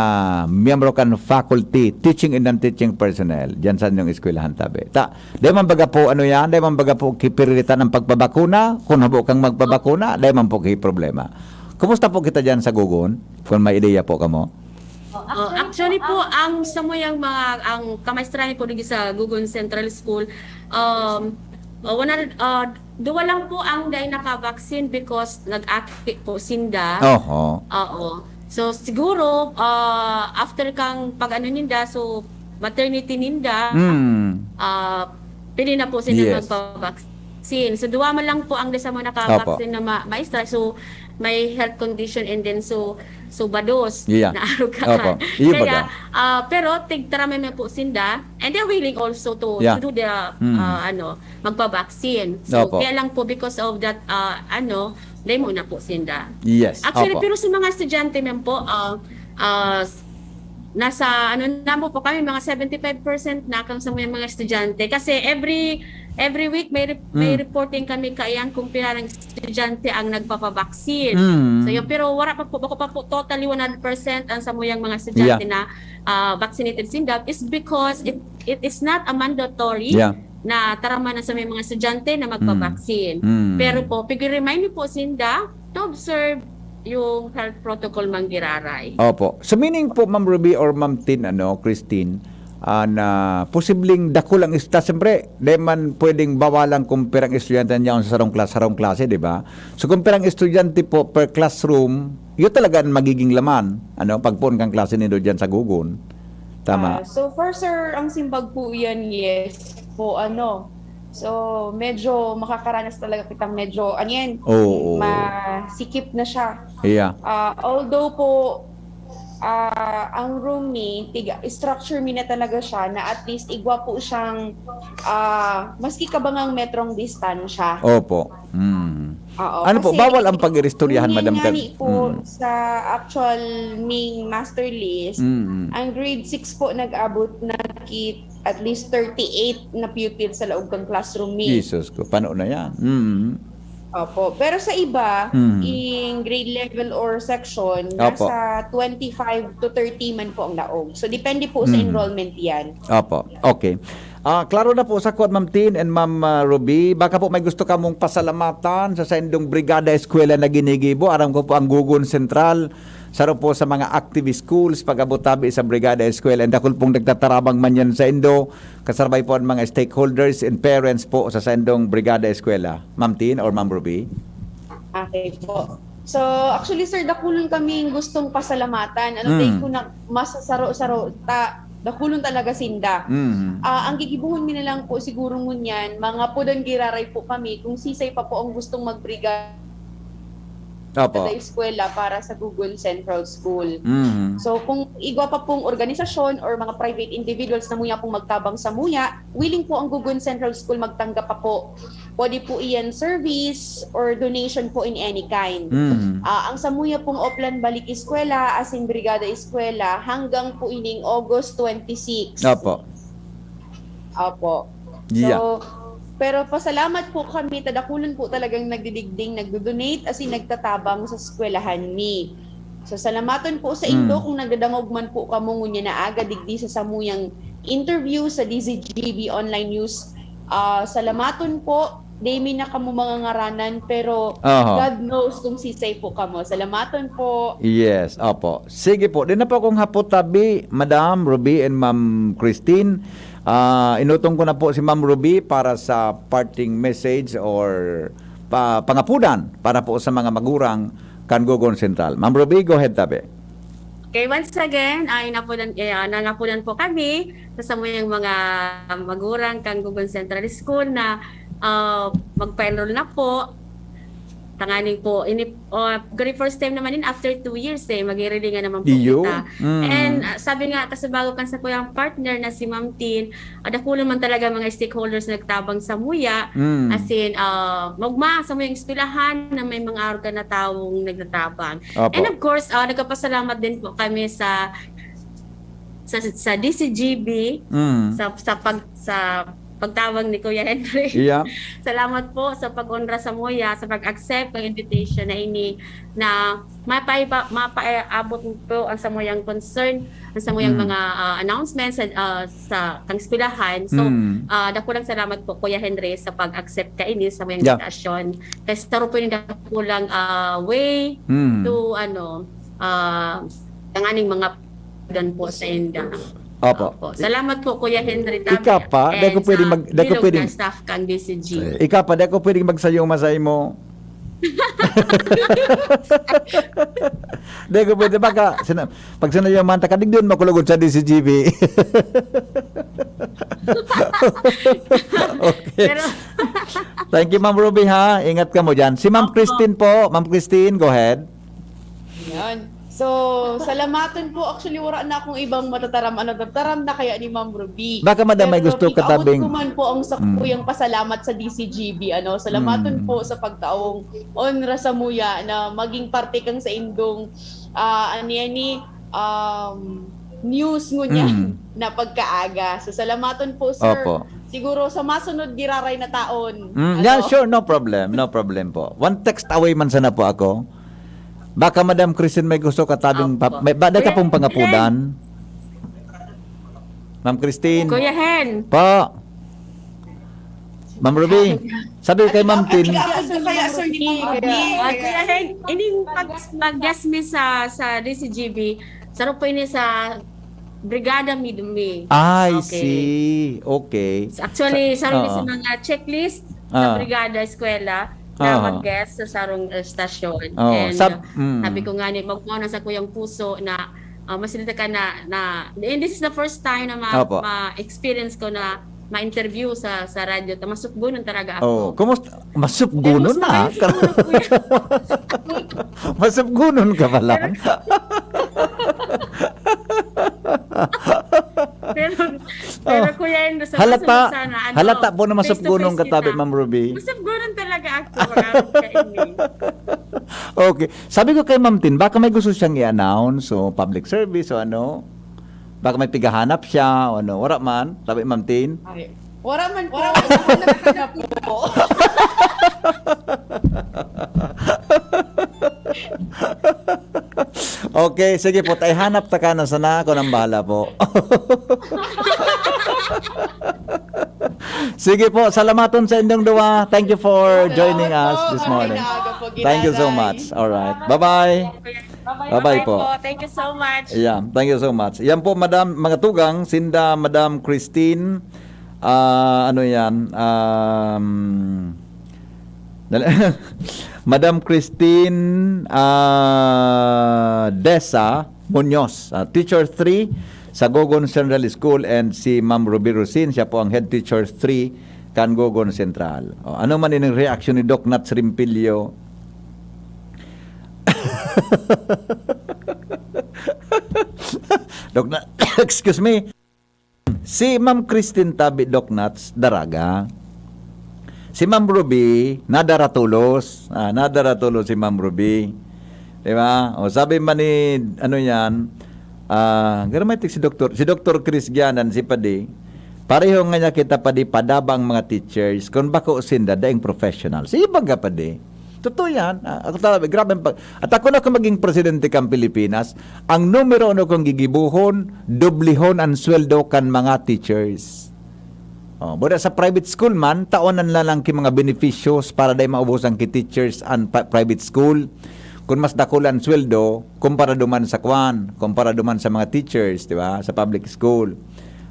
miyembro kan faculty, teaching and non-teaching personnel, diyan sa inyong eskwelahan tabi? Ta, dai man baga po, ano yan, dai man baga po kipiriritan ang pagpabakuna, kung habo kang magpabakuna, dai man po ki problema. Kumusta po kita diyan sa Gugon? Kung may ideya po kamo? Oh, actually po, ang samuyang mga, ang kamaestran po dito sa Gugon Central School, um, uh, one hundred, uh, duwa lang po ang dai naka-vaccine because nag-aki po sinda. Oho. Oo. So, siguro, uh, after kang pag-ano ninda, so, maternity ninda, Mm. uh, pwede na po sila Yes. magpa-vaccine. So, duwa man lang po ang dai samo naka-vaccine na ma- maestra. So, may health condition and then so, so bados Yeah. na arugahan. Opo. Iyo Kaya, baga. ah, pero tigtaramay man po sinda and they're willing also to, Yeah. to do the, Mm. ah, ano, magpa-vaccine. So, Opo. kaya lang po because of that, ah, ano, dai mo na po sinda. Yes. Actually, Opo. Pero sa mga estudyante man po, ah, ah, nasa, ano na po, po kami, mga seventy-five percent na kang sa mga, mga estudyante. Kasi every every week may re- may Mm. reporting kami kaiyan kung pila ng estudyante ang nagpapabaksin. Mm. So, yun, pero wala pa po, bako pa po totally one hundred percent ang samuyang mga estudyante Yeah. na ah, vaccinated sinda is because it it is not a mandatory Yeah. na taraman na sa may mga estudyante na magpabaksin. Mm. Pero po, pig-remind niyo po sinda to observe yung health protocol manggiraray. Opo. So, meaning po, Ma'am Ruby or Ma'am Tin, ano, Christine, ah, na posibleng dakul ang esta-, siyempre, di man pwedeng bawalan kung pirang estudyante niya sa sarong klas-, sarong klase, di ba? So, kung pirang estudyante po per classroom, yun talaga ang magiging laman, ano, pagpoon kang klase nindo diyan sa Gugon. Tama. Ah, so far, sir, ang simbag po yan, yes po, ano. So, medyo makakaranas talaga kitang medyo, ano yan, Oo. masikip na siya. Yeah. Ah, although po, ah, ang room mi, tiga, structure mi na talaga siya na at least igwa po siyang, ah, maski kabangang metrong distansya. Opo. Mm. Oo, Ano po, kasi bawal ang pag-iristoryahan, ngunyan Madam nga Kal-, ni po mm. sa actual ming master list, Mm. ang grade six po nag-abot na kit at least thirty-eight na pupils sa laog kang classroom mi. Jesus ko, paano na yan? Mm. Opo. Pero sa iba, Mm. in grade level or section, Opo. nasa twenty-five to thirty man po ang laog. So, depende po sa Mm. enrollment yan. Opo. Okay. Ah, klaro na po sa kuwan, Ma'am Tin and Ma'am, ah, Ruby. Baka po may gusto kamong pasalamatan sa saindong Brigada Eskwela na ginigibo. Aram ko po ang Gugon Central, saro po sa mga active schools, pag-abot tabi sa Brigada Eskwela. And dakul pong nagtatarabang man yan saindo. Kasabay po ang mga stakeholders and parents po sa saindong Brigada Eskwela. Ma'am Tin or Ma'am Ruby? Okay po. So, actually, sir, dakulon kaming gustong pasalamatan. Ano, Mm. take ko na masasaro-saro, ta, dakulon talaga sinda. Mm. Ah, ang gigibuhon mi na lang po siguro ngunyan, mga pudan giraray po kami, kung sisay pa po ang gustong magbrigada Opo. sa eskwela para sa Gugon Central School. Mm. So, kung igwa pa pong organisasyon or mga private individuals na muya pong magtabang sa muya, willing po ang Gugon Central School magtanggap pa po. Pwede po iyan service or donation po in any kind. Mm. Ah, ang samuya pong Oplan Balik Eskwela, asin Brigada Eskwela, hanggang po ining August twenty-six. Opo. Opo. Yeah. So, pero pasalamat po kami, tadakulon po talagang nagdidigding, nagdo-donate, asin nagtatabang sa eskwelahan mi. So, salamaton po sa indo Mm. kung nagdadangog man po kamo ngunyan na aga digdi sa samuyang interview sa D Z G B Online News. Ah, salamaton po. Di mi na kamo mangangaranan, pero Aha. God knows kung sisay po kamo. Salamaton po. Yes, opo. Sige po. Di na po akong hapot tabi, Madam Ruby and Ma'am Christine. Ah, inutong ko na po si Ma'am Ruby para sa parting message or pa, pangapudan para po sa mga magurang kan Gugon Central. Ma'am Ruby, go ahead tabi. Okay, once again, ay napunan, eh, ah, nangapunan po kami sa samuyang mga magurang kan Gugon Central School na ah, magpa-enroll na po. Tanganing po, ini, oh, very first time naman din after two years eh, magirilingan naman po Iyo. kita. Mm. And ah, sabi nga, kasi bago kan sa kuyang partner na si Ma'am Tin, ah, dakulo man talaga mga stakeholders na nagtabang sa muya. Mm. As in, ah, magma sa muyang eskwelahan na may mga organ na taong nagtatabang. Opo. And of course, ah, nagpapasalamat din po kami sa sa, sa D C G B, Mm. sa, sa pag sa pagtawag ni Kuya Henry. Yeah. Salamat po sa pag-onra sa muya, sa pag-accept ng invitation na ini na mapaiba, mapaabot po ang samuyang concern, ang samuyang Mm. mga ah, announcements sa, ah, sa kang eskwelahan. So, Mm. ah, dakulang salamat po Kuya Henry sa pag-accept kaini sa muyang Yeah. invitation. Kasi sa po yung dakulang ah, way Mm. to ano ah, tanganing mga dan po sa inda. Opo. Opo. Salamat po, Kuya Henry Tabe. Ikaw pa, di ako And pwede sa mag-, di ako bilog pwede na staff kang D C G. Eh, ikaw pa, di ako pwedeng magsayuma sa imo. Di ako pwede, baka, sina-, pag sinayuman ta ka, digdon mo kulugod sa D C G B. Okay. Pero Thank you, Ma'am Ruby, ha. Ingat ka mo dyan. Si Ma'am Opo. Christine po. Ma'am Christine, go ahead. Yan. So, salamaton po. Actually, wala na akong ibang matataram. Ano, tataram na kaya ni Ma'am Ruby. Baka, madam, may Pero gusto ka abot tabing ko man po ang Mm. sakuyang pasalamat sa D C G B. Ano, salamaton Mm. po sa pagtaong onra sa muya na maging parte kang sa indong, ah, ano yan ni, um, news ngunyan Mm. na pagkaaga. So, salamaton po, sir. Opo. Siguro sa masunod giraray na taon. Mm, Ano? yeah, sure. No problem. No problem po. One text away man sana po ako. Baka, Madam Christine, may gusto ka tabing Opo. pa-, may, ba, ka pong Kuya pangapudan? Ma'am Christine. Kuya Hen. Po. Ma'am Ruby, sabi ko kay Ma'am Tin. Ikaw po kaya, sir, ni Ma'am Ruby. Ah, Kuya Hen, ining pag, pag-guest mi sa, sa D C G B, saro po ini sa Brigada Midumi. I Okay. see. Okay. Actually, Sa, saro ni oo. sa mga checklist sa Ah. Brigada Eskwela na Aha. mag-guest sa sarong, eh, stasyon. Oo, And, sab-, ah, mm. sabi ko nga ni, magmuna sa kuyang puso na, ah, mas dito ka na, na, and this is the first time na ma-, Opo. ma-experience ko na ma-interview sa, sa radyo. Ta-, masukbunon talaga ako. Oo. Kumusta? Masukbunon Pero mas na? magaling siguro, kuya. Masukbunon ka pa lang? Pero, pero, Oh. Kuya Endo, sa Halata, masunod sana, ano, halata po na face to masukbunon face ka tabi, kita. Ma'am Ruby. Masukbunon talaga ako, mag-arog ka, Amy. Okay. Sabi ko kay Ma'am Tin, baka may gusto siyang i-announce, o public service, o ano. Baka may pigahanap siya, o ano. Wala man, sabi Ma'am Tin. Ay, wala man po. Wala man po. Okay, sige po. Tay hanap ta ka na sana. Ako nang bahala po. Sige po, salamaton sa indong duwa. Thank you for joining us this morning. Thank you so much. All right. Bye-bye. Bye-bye po. Thank you so much. Yeah, thank you so much. Yan po, Madam, mga tugang, sinda Madam Christine, ah, ano yan, um, Madam Christine, ah, Desa Munoz, ah, Teacher three sa Gogon Central School, and si Ma'am Ruby Rosin, siya po ang Head Teacher three kan Gogon Central. O, ano man ining reaksyon ni Doc Nats Rimpilyo? Doc Nats, excuse me. Si Ma'am Christine tabi, Doc Nats, daraga. Si Ma'am Ruby, nadaratulos. Ah, nadaratulos si Ma'am Ruby. Di ba? O, sabi man ni, ano yan, ah, garo may tik si Doktor, si Doktor Chris Gianan, si Padi, pareho nga niya kita, Padi, padaba ang mga teachers. Kung bako sinda, daing professional. Sige, baga, Padi. Totoo yan. Ah, ako talaga, grabe ang pag-, at ako na kung maging presidente kang Pilipinas, ang numero uno kong gigibuhon, dublihon ang sweldo kan mga teachers. Oh, buda sa private school man, taonan na lang ki mga beneficios para dai maubusan ki teachers an pa-, private school. Kung mas dakula ang sweldo, kumpara duman sa kwan, kumpara duman sa mga teachers, di ba? Sa public school.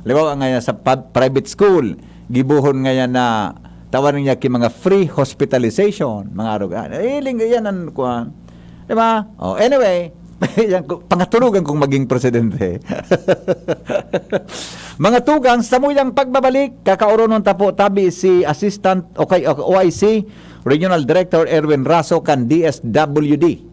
Halimbawa nga sa pub-, private school, gibuhon nga yan na tawan niya ki mga free hospitalization, mga arog. Ah, eh, ling-, yan ang kwan. Di ba? Oh, anyway, yan, ku-, pangatulogan kong maging presidente. Mga tugang, sa muyang pagbabalik, kakaoronon ta po, tabi si Assistant, okay, okay, O I C, Regional Director Erwin Raso kan D S W D.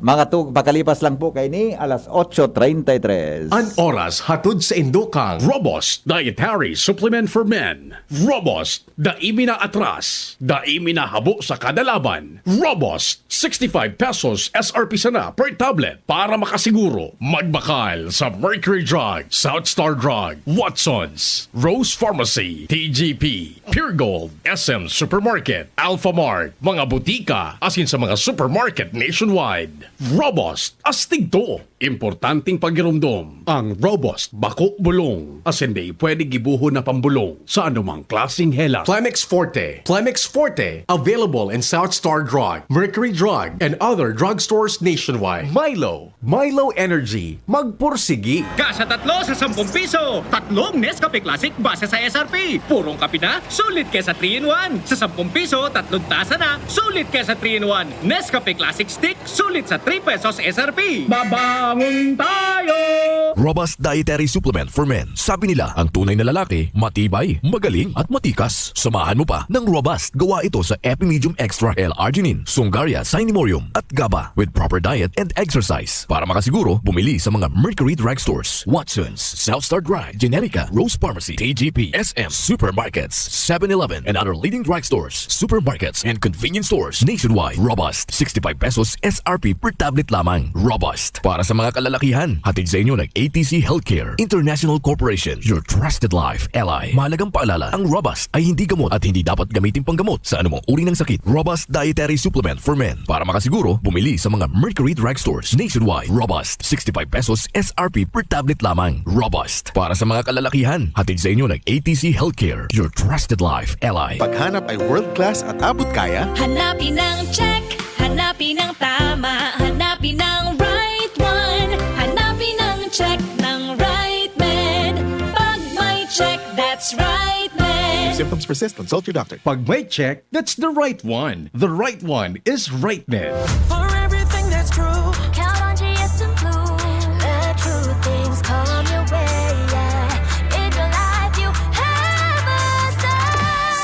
Mga tug-, pakalipas lang po kaini, alas otso treinta y tres. An oras hatod sa indo kan Robust Dietary Supplement for Men. Robust, dai mi naatras, dai mi nahabo sa kada laban. Robust, sixty-five pesos S R P sana per tablet. Para makasiguro, magbakal sa Mercury Drug, South Star Drug, Watsons, Rose Pharmacy, T G P, Pure Gold, S M Supermarket, Alphamart, mga butika, asin sa mga supermarket nationwide. Robust, astig to. Importanteng pagiromdom, ang Robust bako bulong, asin dai pwede gibohon na pambulong sa anumang klaseng helang. Plemex Forte. Plemex Forte, available in South Star Drug, Mercury Drug, and other drugstores nationwide. Milo. Milo Energy. Magpursigi. Kasa tatlo sa sampung piso, tatlong Nescafe Classic base sa S R P. Purong kape na, sulit kesa three-in-one. Sa sampung piso, tatlong tasa na, sulit kesa three-in-one. Nescafe Classic Stick, sulit sa three pesos S R P. Babangon tayo! Robust Dietary Supplement for Men. Sabi nila, ang tunay na lalaki, matibay, magaling, at matikas. Samahan mo pa ng Robust. Gawa ito sa Epimedium Extra L-arginine, Sungaria, Cinemorium, at GABA with proper diet and exercise. Para makasiguro, bumili sa mga Mercury Drugstores, Watsons, South Star Drug, Generica, Rose Pharmacy, T G P, S M, supermarkets, Seven Eleven, and other leading drugstores, supermarkets, and convenience stores nationwide. Robust, sixty-five pesos S R P per tablet lamang. Robust, para sa mga kalalakihan. Hatid sa inyo ng A T C Healthcare International Corporation, your trusted life ally. Mahalagang paalala, ang Robust ay hindi gamot at hindi dapat gamitin panggamot sa anumang uri ng sakit. Robust Dietary Supplement for Men. Para makasiguro, bumili sa mga Mercury Drugstores nationwide. Robust, sixty-five pesos S R P per tablet lamang. Robust, para sa mga kalalakihan. Hatid sa inyo ng A T C Healthcare, your trusted life ally. Paghanap ay world class at abot kaya? Hanapin ang check, hanapin ang tama, hanapin ang right one. Hanapin ang check ng right med. Pag may check, that's right med. If symptoms persist, consult your doctor. Pag may check, that's the right one. The right one is right med. For everything that's true, count on G S M Blue. Let true things come your way, yeah. In your life, you have a say.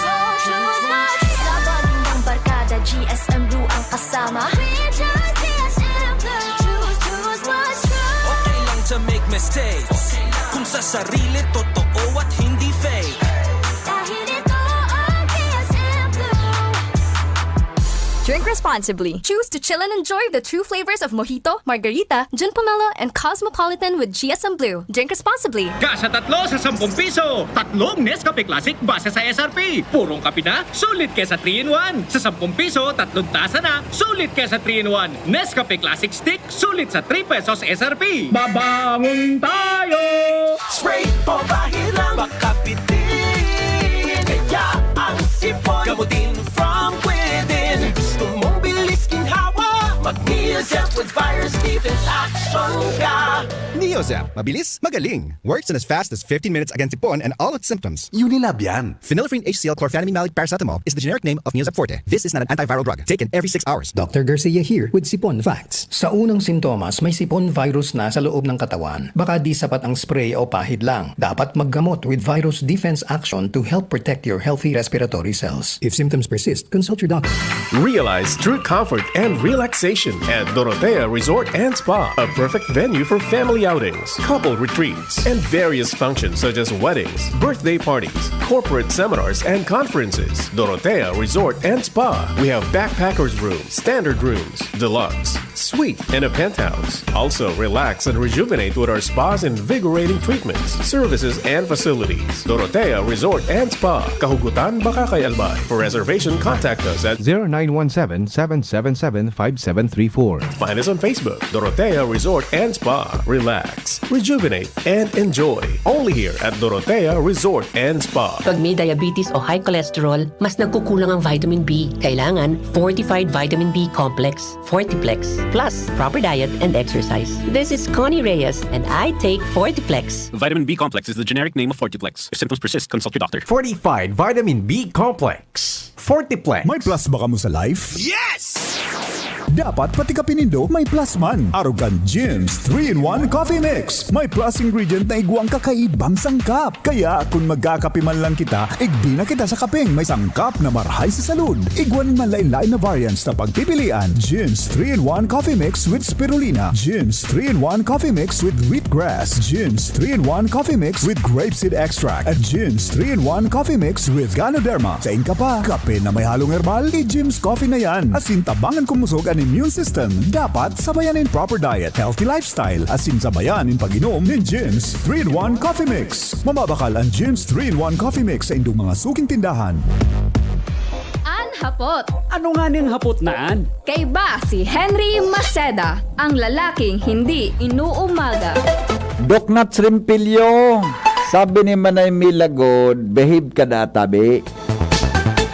So choose what's right. Sa pagiging barkada, G S M Blue ang kasama. We choose G S M Blue. Choose, choose what's true. Okay lang to make mistakes. Kung sa sarili, totoo at hindi fake. Dahil ito ang G S M Blue. Drink responsibly. Choose to chill and enjoy the true flavors of mojito, margarita, gin pomelo, and cosmopolitan with G S M Blue. Drink responsibly. Kasa tatlo sa sampung piso, tatlong Nescafe Classic base sa S R P. Purong kape na, sulit kesa three-in-one. Sa sampung piso, tatlong tasa na, sulit kesa three-in-one. Nescafe Classic Stick, sulit sa three pesos S R P. Babangon tayo! Spray o bahid lang, makapitin. Kaya ang sipon, gamutin from within. Gusto mong bilis ginhawa? Mag-Neozep with virus defense action ka. Neozep, mabilis, magaling. Works in as fast as fifteen minutes against sipon and all its symptoms. Unilab yan. Phenylephrine H C L chlorphenamine malic paracetamol is the generic name of Neozep Forte. This is not an antiviral drug. Taken every six hours. Doctor Garcia here with Sipon Facts. Sa unang sintomas, may sipon virus na sa loob ng katawan. Baka di sapat ang spray o pahid lang. Dapat maggamot with virus defense action to help protect your healthy respiratory cells. If symptoms persist, consult your doctor. Realize true comfort and relaxation at Dorotea Resort and Spa, a perfect venue for family outings, couple retreats, and various functions such as weddings, birthday parties, corporate seminars, and conferences. Dorotea Resort and Spa. We have backpackers room, standard rooms, deluxe, suite, and a penthouse. Also, relax and rejuvenate with our spa's invigorating treatments, services, and facilities. Dorotea Resort and Spa, Kahugutan, Bacacay, Albay. For reservation, contact us at zero nine one seven, seven seven seven, five seven three four. Find us on Facebook, Dorotea Resort and Spa. Relax, rejuvenate, and enjoy. Only here at Dorotea Resort and Spa. Pag may diabetes o high cholesterol, mas nagkukulang ang vitamin B. Kailangan fortified vitamin B complex, Fortiplex, plus proper diet and exercise. This is Connie Reyes, and I take Fortiplex. Vitamin B complex is the generic name of Fortiplex. If symptoms persist, consult your doctor. Fortified vitamin B complex. Fortiplex. May plus ba kamo sa life? Yes! Dapat pati kape nindo may plus man. Arog kan Jim's three-in-one Coffee Mix. May plus ingredient na igwang kakaibang sangkap. Kaya kun magkakape man lang kita, igbi na kita sa kapeng may sangkap na marhay sa salud. Igwa nin manlaen-laen na variants na pagpipilian. Jim's three-in-one Coffee Mix with Spirulina. Jim's three-in-one Coffee Mix with Wheatgrass. Jim's three-in-one Coffee Mix with Grapeseed Extract. At Jim's three-in-one Coffee Mix with Ganoderma. Sain ka pa? Kape na may halong herbal? I-Jim's Coffee na yan. Asin tabangan kumusog an immune system. Dapat sabayan nin proper diet, healthy lifestyle, asin sabayan nin pag-inom nin Jim's three-in-one Coffee Mix. Mababakal an Jim's three-in-one Coffee Mix sa indong mga suking tindahan. An hapot. Ano nga ning hapot na an? Kaiba si Henry Maceda, ang lalaking hindi inuumaga. Doc Nats Rimpilyo, sabi ni Manay Milagod, behave ka da, tabi.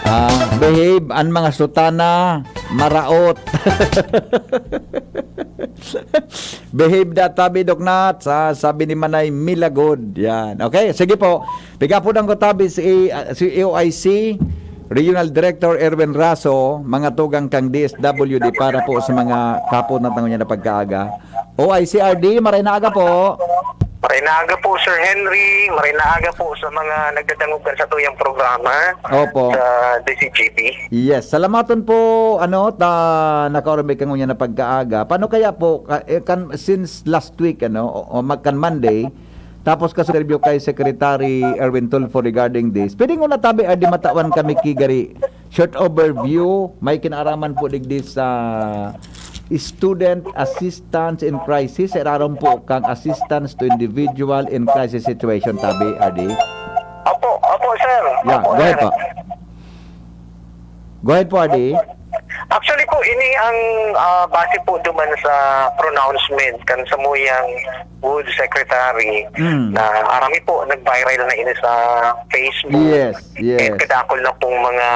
Ah, behave, an mga sutana, maraot. Behave da, tabi, Doc Nats, ah, sabi ni Manay Milagod. Yan. Okay, sige po. Pigapudan ko tabi si, ah, si O I C, Regional Director Erwin Raso, mga tugang kang D S W D para po sa mga kapot na tango niya na pagkaaga. O I C R D, maray na aga po. Maray na aga po, Sir Henry. Maray na aga po sa mga nagdadangog kan sa tuyang programa Opo. sa D C G B. Yes, salamaton po, ano, ta nakaormi ka ngunyan na pagkaaga. Paano kaya po, ka- eh, kan, since last week, ano, o, o mag-, kan Monday, tapos ka-interview kay Secretary Erwin Tulfo regarding this. Pwede ko na tabi, ah, di matawan kami kigari. Short overview, may kinaaraman po digdi sa student assistance in crisis. Irarom po kang assistance to individual in crisis situation, tabi, R D. Opo, opo, sir. Yeah, Opo, go ahead sir. po. Go ahead po, R D. Actually po, ini ang, ah, base po duman sa pronouncement kan samuyang Wood Secretary Mm. na arami po, nag-viral na ini sa Facebook. Yes, yes. And kadakol na pong mga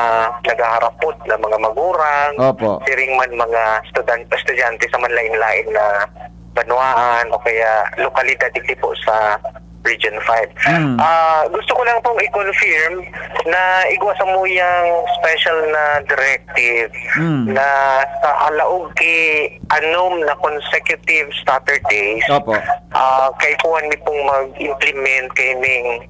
naghaharapot na mga magurang, Opo. siring man mga estudan-, estudyante sa manlain-lain na banwaan o kaya lokalidad digdi po sa Region five. Mm. Ah, gusto ko lang pong i-confirm na igwa samuyang special na directive Mm. na sa alaog ki anom na consecutive Saturdays, Opo. ah, kaipuhan mi pong mag-implement kaining,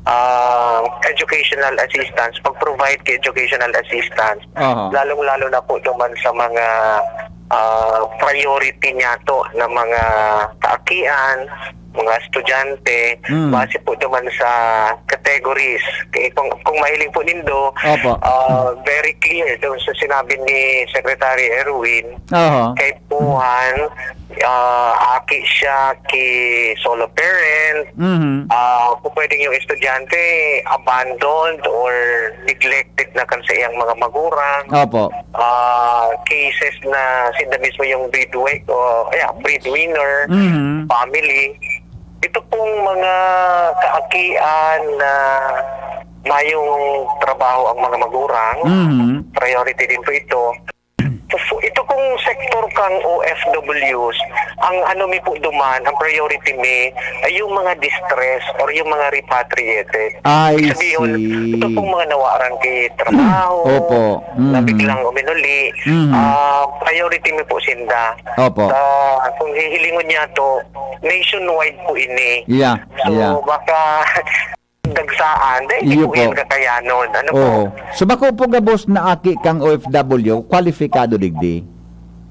ah, educational assistance, pag-provide ki educational assistance, Aha. lalong-lalo na po duman sa mga, ah, priority niyato na mga kaakian, mga estudyante, Mm. base po duman sa categories. Kaya kung, kung mahiling po nindo, Opo. ah, very clear doon sa sinabi ni Secretary Erwin, Aha. kaipuhan, ah, aki siya ki solo parent, Mhm. ah, kung pwedeng yung estudyante, abandoned or neglected na kan sa iyang mga magurang. Opo. Ah, cases na sinda mismo yung breedwi-, o, ayan, breadwinner, Mhm. family. Ito pong mga kaakian na mayong trabaho ang mga magurang, Mhm. priority din po ito. So, ito pong sektor kang O F Ws, ang ano mi po duman, ang priority mi ay yung mga distress or yung mga repatriated. I Ibig sabihin, see. ito pong mga nawaran ki trabaho, Opo. na Mhm. biglang uminuli, Mhm. ah, priority mi po sinda. Opo. Sa, kung hihilingon niya to, nationwide po ini. Yeah, So, yeah. baka dagsaan, dahil di Iyo po po. yan kakayanon. Ano po? Oo. So, bako po gabos na aki kang O F W, kwalipikado digdi?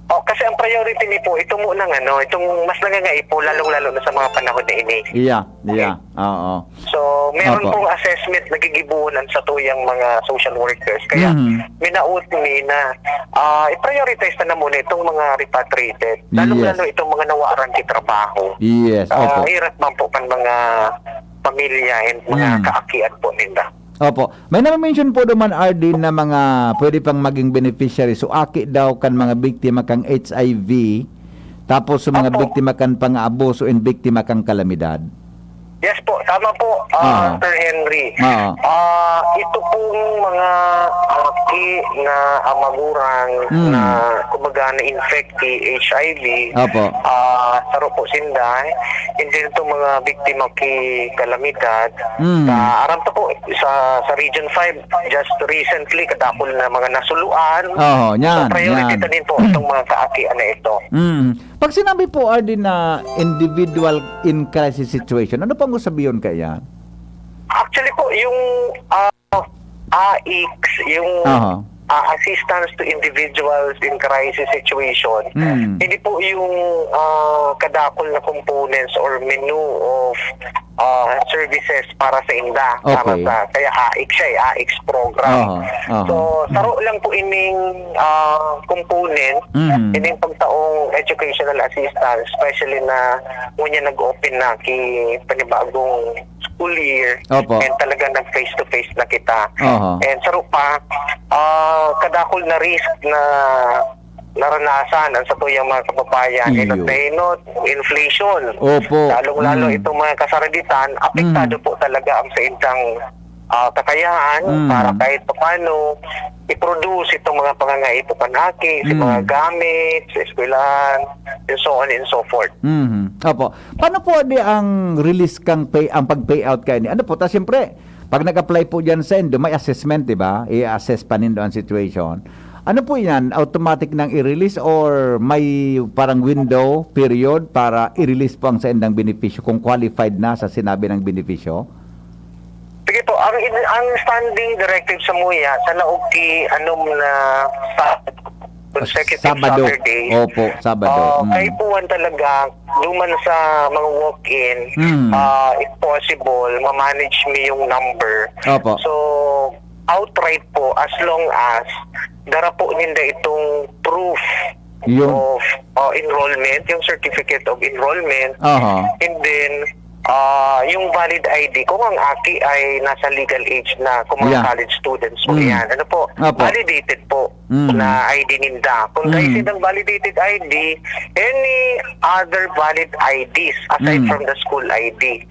Oh, kasi ang priority ni po, ito muna ng ano, itong mas nangangaipo, lalong-lalo na sa mga panahon na ini. Iya, iya. Oo. So, meron Opo. pong assessment na gigibuhon ang satuyang mga social workers. Kaya, Mhm. minaot mi na, ah, i-prioritize na, na muna itong mga repatriated. Lalong-lalo Yes. itong mga nawaran ki trabaho. Yes, Ah, opo. hirap man po kan mga pamilya and mga Mm. kaakian po ninda. Opo. May nami-mention po duman, R D, na mga pwede pang maging beneficiary. So, aki daw kan mga biktima kang H I V, tapos sa mga Opo. biktima kan pang-aabuso and biktima kang kalamidad. Yes po, tama po, ah, Oo. Sir Henry. Oo. Ah, ito pong mga aki na, ah, magurang Mm. na, kumbaga, na-infect ki H I V, Opo. ah, saro po sinda, and then itong mga biktima ki kalamidad, Mm. sa, aram ta po, sa, sa Region five, just recently, kadakul na mga nasuluan. Oo, So, yan, priority yan. ta din po itong mga kaakian na ito. Mm. Pag sinabi po, R D, na individual in crisis situation, ano pang usabihon kaya? Actually po, yung, ah, A I C S, yung, Aha. ah, assistance to individuals in crisis situation, Mm. hindi po yung, ah, kadakul na components or menu of, ah, services para sa inda. Para Okay. sa, kaya A I C S siya, eh, A I C S program. Aha, aha. So, saro lang po ining, ah, component, Mhm. ining pagtaong educational assistance, especially na ngunyan nag-open na ki panibagong school year, Opo. and talagang nag-face to face na kita. Aha. And saro pa, ah, kadakul na risk na naranasan ang satuyang mga kababayan, Iyo. enot na enot, inflation. Opo. Lalong-lalo Mm. itong mga kasaraditan, apektado Mm. po talaga ang saindang, ah, kakayahan Mm. para kahit papaano i-produce itong mga pangangaipo kan aki, sa Mm. mga gamit, sa eskwelahan, and so on and so forth. Mhm. Opo. Paano po di ang release kang pay, ang pag-payout kaini? Ano po, ta siyempre, pag nag-apply po diyan sa indo, may assessment, di ba? I-assess pa nindo ang situation. Ano po yan? Automatic nang i-release or may parang window period para i-release po ang saindang benepisyo kung qualified na sa sinabi ng benepisyo? Sige po, ang in-, ang standing directive sa MUYA, sa laog ki anom na sa consecutive Sabado. Saturdays, Opo, Sabado. ah, Mm. kaipuhan talaga, duman sa mga walk-in, Mm. ah, if possible, ma-manage mi yung number. Opo. So, outright po, as long as dara po ninda itong proof Yun. of, ah, enrollment, yung certificate of enrollment, Aha. and then, ah, yung valid I D, kung ang aki ay nasa legal age na, kung mga Yeah. college students po Mm. yan, ano po, Opo. validated po Mm. na I D ninda. Kung Mm. dai sindang validated I D, any other valid I Ds aside Mm. from the school I D.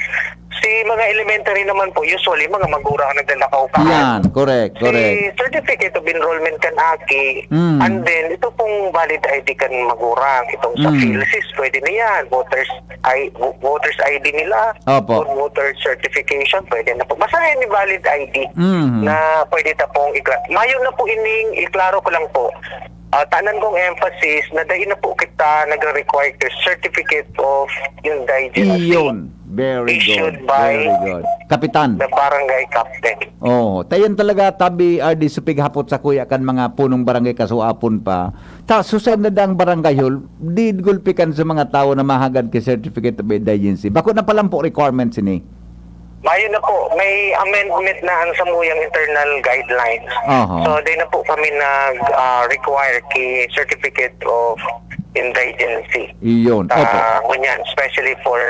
Si mga elementary naman po, usually, mga magurang ang naglalakaw kaan. Yan, correct, Si correct. certificate of enrollment kan aki, Mm. and then, ito pong valid I D kan magurang, itong sa Mm. PhilSys, pwede na yan. Voters I, vo-, voters I D nila, Opo. or voter certification, pwede na po. Basta any valid I D Mhm. na pwede ta pong i-grant. Mayo na po ining, iklaro ko lang po. Ah, tanan kong emphasis na dai na po kita nagre-require ka certificate of indigency Iyon. Very issued good. by Very good. Kapitan. the barangay captain. Oo. Tayan talaga, tabi, R D, supig hapot sa kuya kan mga punong barangay kasuapon pa. Ta, susay na dang barangay hall, di gulpi kan sa mga tawo na mahagad ki certificate of indigency. Bako na palampo requirements ini. Mayo na po, may amendment na ang samuyang internal guidelines. Aha. So, di na po kami nag, ah, require ki certificate of indigency. Iyon. Opo. Ah, ngunyan, especially for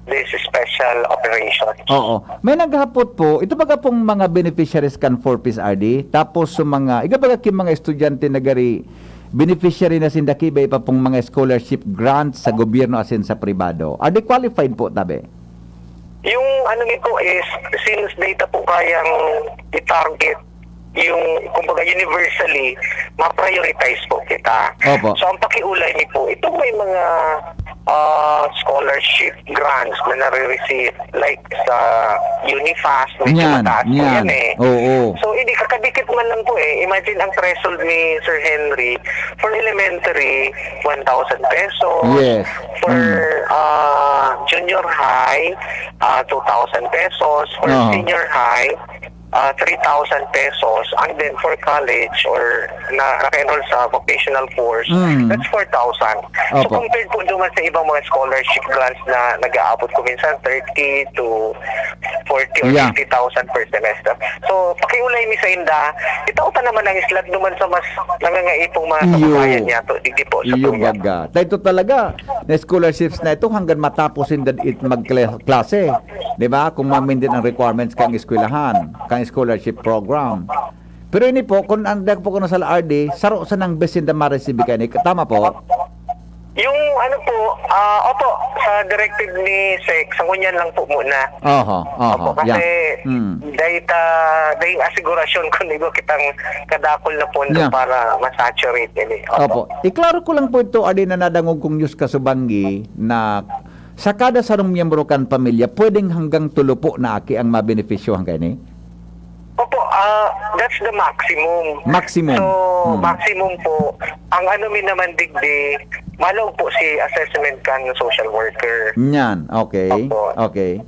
this special operation. Oo. May naghapot po, ito baga pong mga beneficiaries kan four Ps R D, tapos sa mga, iga baga ki mga estudyante na gari, beneficiary na sinda ki iba pa pong mga scholarship grants sa gobyerno asin sa pribado. Are they qualified po, tabi? Yung ano nito is, since data po kayang i-target yung, kumbaga, universally, ma-prioritize po kita. Opo. So, ang pakiulay ni po, itong may mga, ah, scholarship grants na nare-receive, like sa UNIFAST, medyo Yan, mataas po yan. yan eh. Oo. So, hindi, kakadikit man lang po eh. Imagine ang threshold ni Sir Henry, for elementary, one thousand pesos. Yes. For, Mm. ah, junior high, ah, two thousand pesos. For Oo. senior high, ah, three thousand pesos. And then for college or na, naka-enroll sa vocational course, Mm. that's four thousand. So, Opo. compared po naman sa ibang mga scholarship grants na nag-aabot ko minsan thirty to forty or Yeah. fifty thousand per semester. So, pakiulay mi sa inda, itao ta naman ang slot naman sa mas nangangaipong mga Iyo. kababayan niya to, digdi po sa Iyo, tuya. Baga. Dahil ito talaga, na scholarships na ito hanggang matapos inda it magkla-, klase. Di ba? Kung mamindin ang requirements kang eskwelahan, kang scholarship program. Pero ini po, kung ang dag po ko na sa R D, saro sa nang best inda ma-receive ka ni, tama po? Yung ano po, ah, opo, sa directive ni Sec, sa ngunyan lang po muna. Oho, oho, Opo, kasi yeah. Mm. dahil ta, dahil asigurasyon ko nigo kitang kadakol na pondo Yeah. para ma-saturate ini. Opo. Opo. Iklaro ko lang po ito, adi na nadangog kong news kasubanggi na sa kada sarong miyembro kan pamilya, pwedeng hanggang tulo po na aki ang mabenepisyohan kaini? Opo, ah, that's the maximum. Maximum. So, Hmm. maximum po. Ang ano mi naman digdi, malaog po si assessment kan social worker. Nyan, okay. Opo. Okay.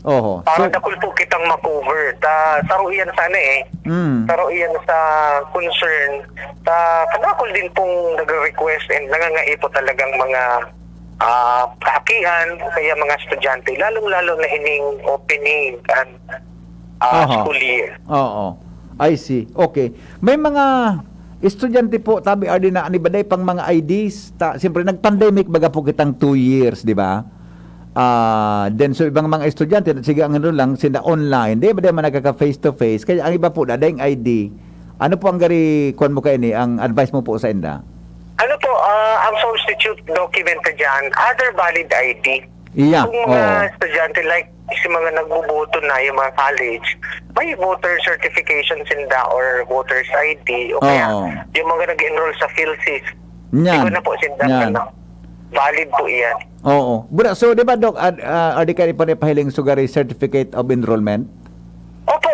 Oho. Para So dakul po kitang ma-cover. Ta, saro iyan sana eh. Mm. Saro iyan sa concern. Ta, kadakol din pong nagre-request and nangangaipo talagang mga, ah, kaakian, kaya mga estudyante, lalong-lalo na ining opening and, ah, Oho. school year. Oo. I see. Okay. May mga estudyante po, tabi, Ardy, na anibaday pang mga I Ds. Ta, siyempre, nag-pandemic baga po kitang two years, di ba? Ah, then, so, ibang mga estudyante, sige, ang ano lang, sila online. Di ba, di man nagkaka-face to face? Kaya ang iba po, dadayng I D. Ano po ang gari, kuwan mo kaini, ang advice mo po sa inda? Ano po, ah, ang substitute document na dyan, other valid I D. Iya, Kung mga oo. estudyante, like, si mga nagboboto na, yung mga college, may voter certification sinda or voter's I D, o kaya Oo. yung mga nag-enroll sa PhilSys, Nyan. Igo na po sinda, Nyan. ano, valid po iyan. Oo. Bura, so, di ba, Doc, ad, ah, Ardy, kaini pa ni pahiling sugari certificate of enrollment? Opo.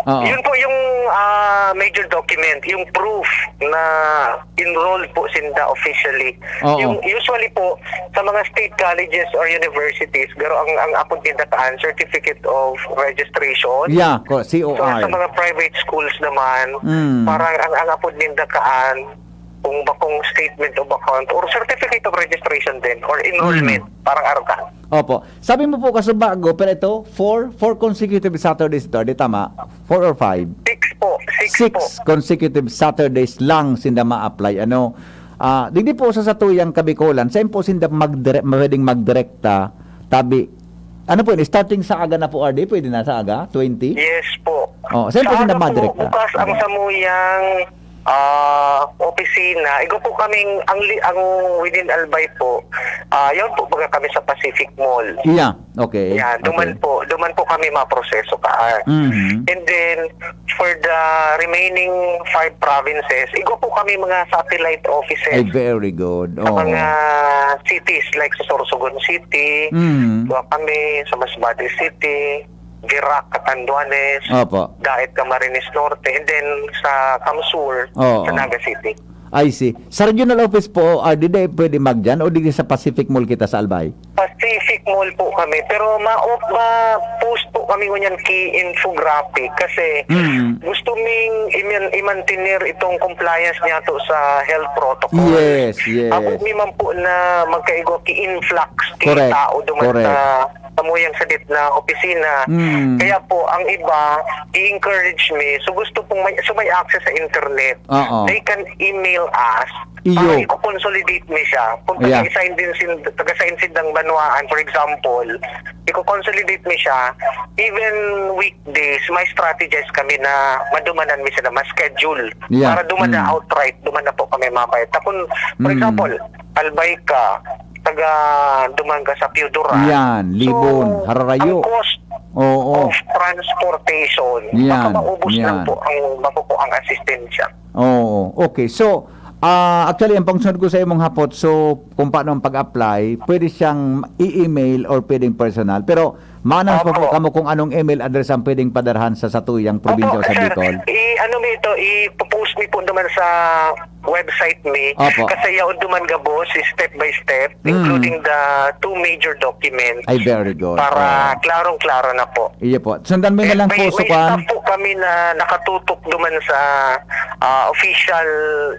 Oo. Yun po yung, ah, major document, yung proof na enrolled po sinda officially. Oo. Yung usually po, sa mga state colleges or universities, garo ang, ang apod ninda kaan, certificate of registration. Yeah, ko, C O R. So, sa mga private schools naman, Mm. parang ang, ang apod ninda kaan, kung bakong statement of account or certificate of registration din or enrollment, Mm. parang aruga. Opo. Sabi mo po, kasubago, pero ito, four, four consecutive Saturdays ito, di tama? Four or five? Six po, six Six po. consecutive Saturdays lang sinda ma-apply. Ano? Ah, digdi po sa satuyang Kabikolan, saan po sinda magdire-, pwedeng magdirekta? Tabi, ano po yun? Starting sa aga na po, Ardy? Pwede na sa aga? Twenty? Yes po. Oh, saan po Sa sinda aga po, madirekta? bukas ang samuyang, ah, opisina. Igo po kaming, ang li-, ang within Albay po, ah, yun po, baga kami sa Pacific Mall. Yeah, okay. Yan, duman Okay. po, duman po kami maproseso kaan. Mhm. And then, for the remaining five provinces, igo po kami mga satellite offices Ay, very good. sa Oo. mga cities, like sa Sorsogon City, Mhm. igo kami sa Masbate City, Virac, Catanduanes, Opo. Daet, Camarines Norte, and then sa CamSur, Oo. sa Naga City. I see. Sa regional office po, ah, di, di pwede magdiyan o di sa Pacific Mall kita sa Albay? Pacific Mall po kami, pero ma-, ma-post po kami ngunyan ki infographic kasi Mm. gusto ming iman-, i-mantener itong compliance niya to sa health protocol. Yes, yes. Ako mi man po na magkaigo ki influx ki Correct, tao duman correct. sa samuyang sadit na opisina. Mm. Kaya po, ang iba, i-encourage mi. So, gusto pong may, so may access sa internet. Oo. They can email us. Iyo. Para i-consolidate mi siya. Kung Yeah. taga-assign din sin-, taga-assign sindang banwaan, for example, i-consolidate mi siya. Even weekdays, may strategize kami na madumanan mi sila, ma-schedule. Yeah. Para duman na Mm. outright, duman na po kami mapayat. Kung, for Mm. example, Albay ka, taga duman ka sa Pio Duran. Yan, So, Libon, Hararayo. ang cost Oo. of transportation, Yan, baka maubos lang yan. po ang makukuha ang asistensya. Oo, okay. So, ah, actually, ang pangsunod ko sa imong hapot, so, kung paano ang pag-apply, pwede siyang i-email or pwedeng personal. Pero, ma-announce mo Opo. po kamo kung anong email address ang pwedeng padarahan sa satuyang probinsya Opo, o sa sir. Bicol? I-, ano mi ito, i-post mi po naman sa website mi. Opo. Kasi yaon duman gabos, step by step, Mm. including the two major documents. Ay, very good. Para Oo. klarong-klaro na po. Iyo po. Sundan mo na Eh, lang may, po, may Sukan. staff po kami na nakatutok duman sa, ah, official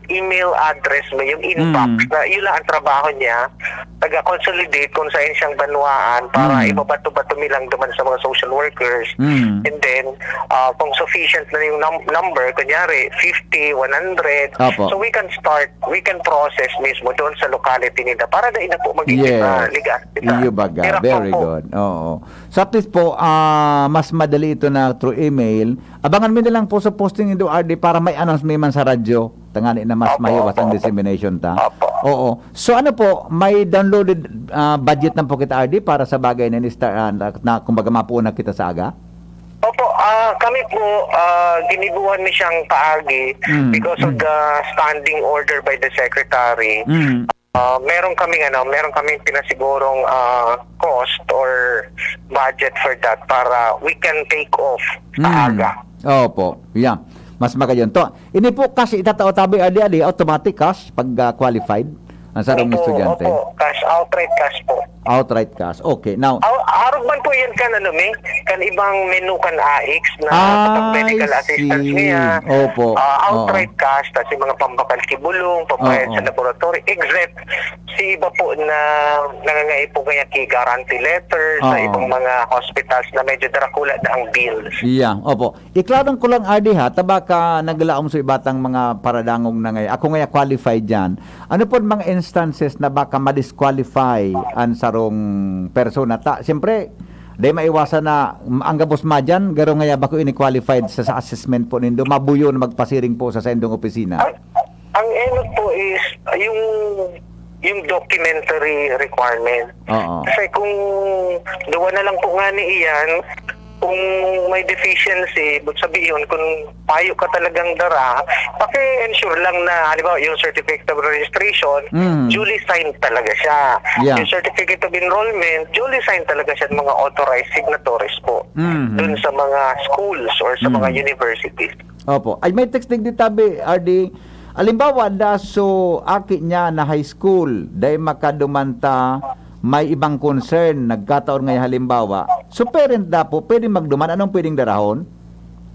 email address mo, yung inbox, Mm. na yun lang ang trabaho niya. Taga-consolidate kung saan siyang banwaan para Mm. ibabato-bato mi lang duman sa mga social workers. Mm. And then, ah, kung sufficient na yung num-, number, kunyari, fifty, one hundred, Opo. so we can start, we can process mismo doon sa locality nila para dahil na po magiging Yes. ah, ligas kita. Iyo baga. Hirap Very po. good. Oo. So at least po, ah, mas madali ito na through email. Abangan mi na lang po sa posting ni Eduardo para may announce mi man sa radyo. Tangani na mas Opo, mahiwas opo, ang opo. dissemination ta. Opo. Oo. So ano po, may downloaded, ah, budget na po kita, R D, para sa bagay na ini-start, ah, na, na kumbaga mapuon na kita sa aga? Opo, ah, kami po, ah, ginibuhan mi siyang paagi Mm, because of mm. the standing order by the secretary. Mm. Ah, meron kaming ano, meron kaming pinasigurong, ah, cost or budget for that para we can take off sa Mm. aga. Opo, yeah. Mas magayon. To, ini po cash itatao tabi, ali-ali, automatic cash pag, ah, qualified ang sarong Opo, estudyante? Opo. Cash, outright cash po. Outright cash. Okay. Now, Aw-, arog man po yan kan, ano, mi, kan ibang menu kan AICS na kapag medical I assistance see. niya, Opo. ah, Oo. outright cash, tas yung mga pambakal ki bulong, pambayad sa Oo. laboratory, except si iba po na nangangaipo kaya ki guarantee letter sa Oo. ibang mga hospitals na medyo darakula na ang bills. Yeah, opo. Iklaran ko lang, R D, ha, ta baka naglaom sa ibatang mga paradangog na ngaya. Ako ngaya qualified diyan. Ano pod mga instances na baka ma-disqualify an sarong persona? Ta, siyempre, di maiwasan na, mm, ang gabos madyan, garo ngaya bako ini qualified sa, sa assessment po nindo, mabuyo na magpasiring po sa saindong opisina? Ang, ang enot po is, ah, yung, yung documentary requirement. Oo. Kasi kung duwa na lang po nga ni iyan, kung may deficiency, ibig sabihin, kung payo ka talagang dara, paki-ensure lang na, halimbawa, yung certificate of registration, Mm. duly signed talaga siya. Yeah. Yung certificate of enrollment, duly signed talaga siya ng mga authorized signatories po Mhm. dun sa mga schools or sa mga Mm. universities. Opo. Ay, may text digdi tabi, R D. Halimbawa, da so aki niya na high school, dai makaduman ta may ibang concern, nagkataon nga halimbawa. So, parent da po, pwedeng magduman, anong pwedeng darahon?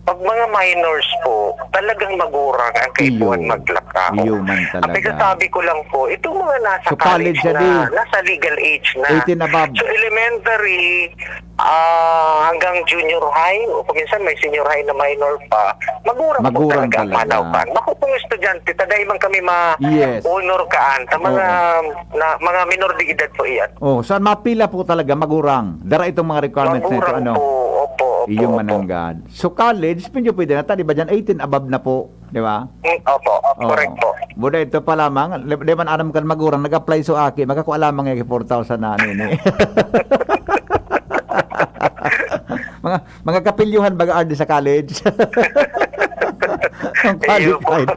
Pag mga minors po, talagang magurang ang kaipuhan Iyo. maglakaw. Iyo man Ang talaga. pagsasabi ko lang po, itong mga nasa So, college college siya na, di? nasa legal age na. Eighteen above. So, elementary, ah, hanggang junior high, o kung minsan may senior high na minor pa, magurang po Magurang talaga ang talaga. manawkan. Bako pong estudyante, ta dai man kami Yes. ma-honor kaan, ta mga, Oo. na, mga minor de edad po iyan. Oh, saan mapila po talaga, magurang? Dara itong mga requirements na ito, Magurang ano? po, opo, opo, Iyo opo. mananggad. So, college, medyo pwede na, ta, di ba dyan, eighteen above na po, di ba? Mm, opo, Oo. correct po. Buda ito pa lamang, di, di man aram kan magurang, nag-apply so aki, magkakua lamang yung four thousand na ano ini. Mga, mga kapilyuhan baga, R D, sa college. Ang Iyo po. qualified.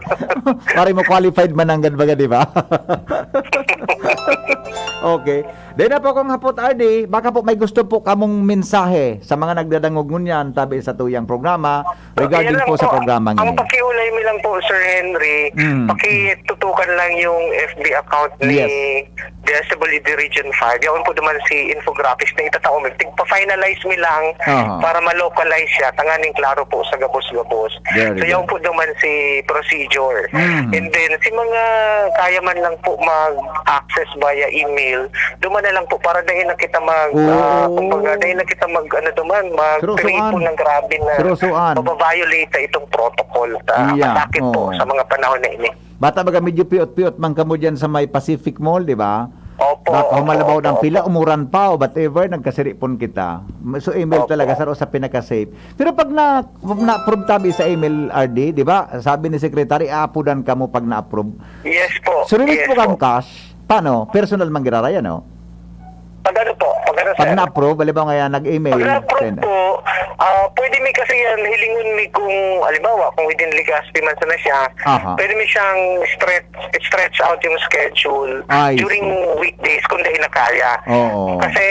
Pare mo qualified mananggad baga, di ba? Okay. Dai na po akong hapot, R D. Baka po may gusto po kamong mensahe sa mga nagdadangog ngunyan, tabi sa tuyang programa, regarding Yan lang po sa po. programang Ang ini. pakiulay mi lang po, Sir Henry, Mm. pakitutukan lang yung F B account ni Yes. D S W D Region five. Yaon po naman si infographics na itatao mi. Tigpa-finalize mi lang Aha. para ma-localize siya. Tanganing klaro po sa gabos-gabos. Very So, yaon good. po naman si procedure. Mm. And then, si mga kaya man lang po mag-access via email, duman na lang po para dahil na kita mag, Oo. ah, kumbaga, dahil na kita mag, ano duman, mag-create Seryosoan. po ng grabe na Seryosoan. mababiolate itong protocol. Ta, Yeah, masakit po oo. sa mga panahon na ini. Bata baga medyo piot-piot man kamo dyan sa may Pacific Mall, di ba? Opo, Baka opo, humalabaw opo, ng pila, opo. umuran pa o whatever, nagkasiripon kita. So, email Opo. talaga, saro sa pinaka-safe. Pero pag na, na-approve tabi sa email, R D, di ba? Sabi ni Secretary, aapudan kamo pag na-approve. Yes po. So, release Yes po kang po. cash. Paano? Personal man giraraya, no? Pag ano po? Pag ano, Pag sir? na-approve, halimbawa nga yan, nag-email, Pag na-approve send. po, ah, pwede mi kasi yan, hilingon mi kung, halimbawa, kung within Legazpi man sana siya, Aha. pwede mi siyang stretch, stretch out yung schedule I see. during weekdays kung dahil na kaya. Oo. Kasi,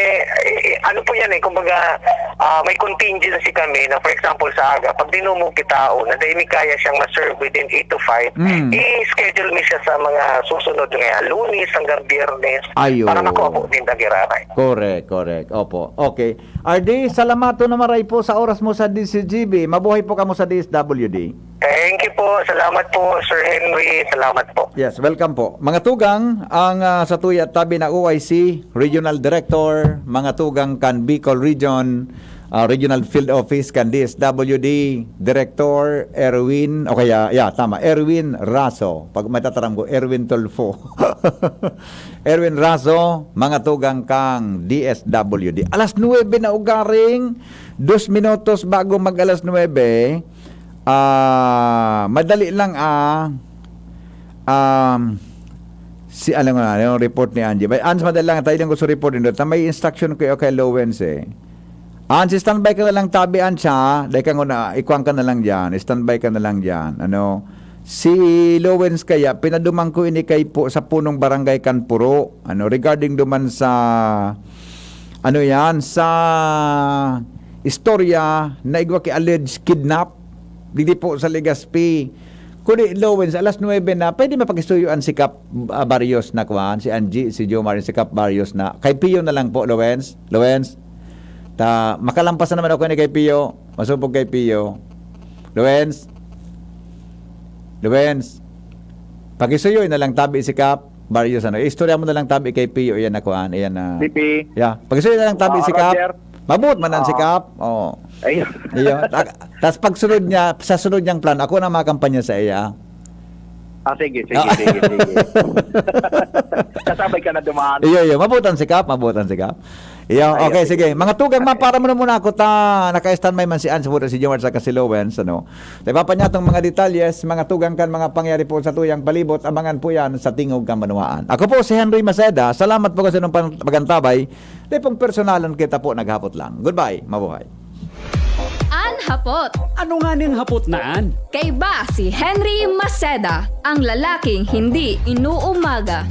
eh, ano po yan eh, kumbaga, ah, may contingency kami na, for example, sa aga, pag dinumo kita, o na dahil mi kaya siyang ma-serve within eight to five, Mm. i-schedule mi siya sa mga susunod nga, Lunes hanggang Biyernes, Ayo. para makuha po din dagiraray. Correct, correct. Opo. Okay. R D, salamaton na maray po sa oras mo sa D Z G B. Mabuhay po kamo sa D S W D. Thank you po. Salamat po, Sir Henry. Salamat po. Yes, welcome po. Mga tugang, ang, ah, sa tuya at tabi na O I C, Regional Director, mga tugang kan Bicol Region, ah, Regional Field Office kan D S W D, Director Erwin, o kaya, yeah, tama, Erwin Raso. Pag matataram ko, Erwin Tulfo. Erwin Raso, mga tugang kang D S W D. Alas nuwebe na ugaring, dos minutos bago mag alas nuwebe. Ah, madali lang, ah. Um, Si, alam mo na, yung report ni Angie. Bay, Angie, madali lang, tayo lang gusto report nito. Ta may instruction ko kay Lowens eh. Angie, standby ka na lang tabi, Angie, ha? Dahil ka nguna, ikuan ka na lang dyan. Standby ka na lang dyan. Ano? Si Lowens kaya, pinaduman ko ini kay po sa punong barangay Kanpuro. Ano, regarding duman sa, ano yan, sa istorya na igwa ki alleged kidnap. Digdi po sa Legazpi. Kundi, Lowens, alas nuwebe na, pwede mapakisuyo an si Kap, ah, Barrios na kuwan, si Angie, si Jomar, si Kap Barrios na. Kay Pio na lang po, Lowens. Lowens, ta, makalampas na naman ako ni kay Pio. Masupog kay Pio. Lowens. Lowens. Pakisuyo na lang tabi si Kap Barrios, ano. Istorya mo na lang tabi kay Pio, iyan na kuwan, iyan na. P P. Yeah. Pakisuyo na lang tabi Ah, si Kap. Roger. Mabuot man ang si Ah. Kap. Oo. Ayun. Iyo. Ta- Tapos pagsunod niya, sa sunod niyang plan, ako na makampanya sa iya. Ah, sige, sige, Ah. sige, sige. Kasabay ka na dumaan. Iyo, iyo. Mabutan si Kap, mabutan si Kap. Iyo, Ay, okay, sige, sige. sige. Mga tugang, man, Okay. para mo na muna ako ta, naka-standby man si Ann, si Buda, si Jomar, saka si Lowens, ano. Tayo pa niya itong mga detalles, mga tugang kan, mga pangyari po sa tuyang palibot, abangan po yan sa Tingog kan Banwaan. Ako po si Henry Maceda, salamat po kasi nung pan- pagantabay, di pong personalan kita po, naghapot lang. Goodbye, mabuhay. An Hapot. Ano nga ning hapot na an? Kaiba si Henry Maceda, ang lalaking hindi inuumaga.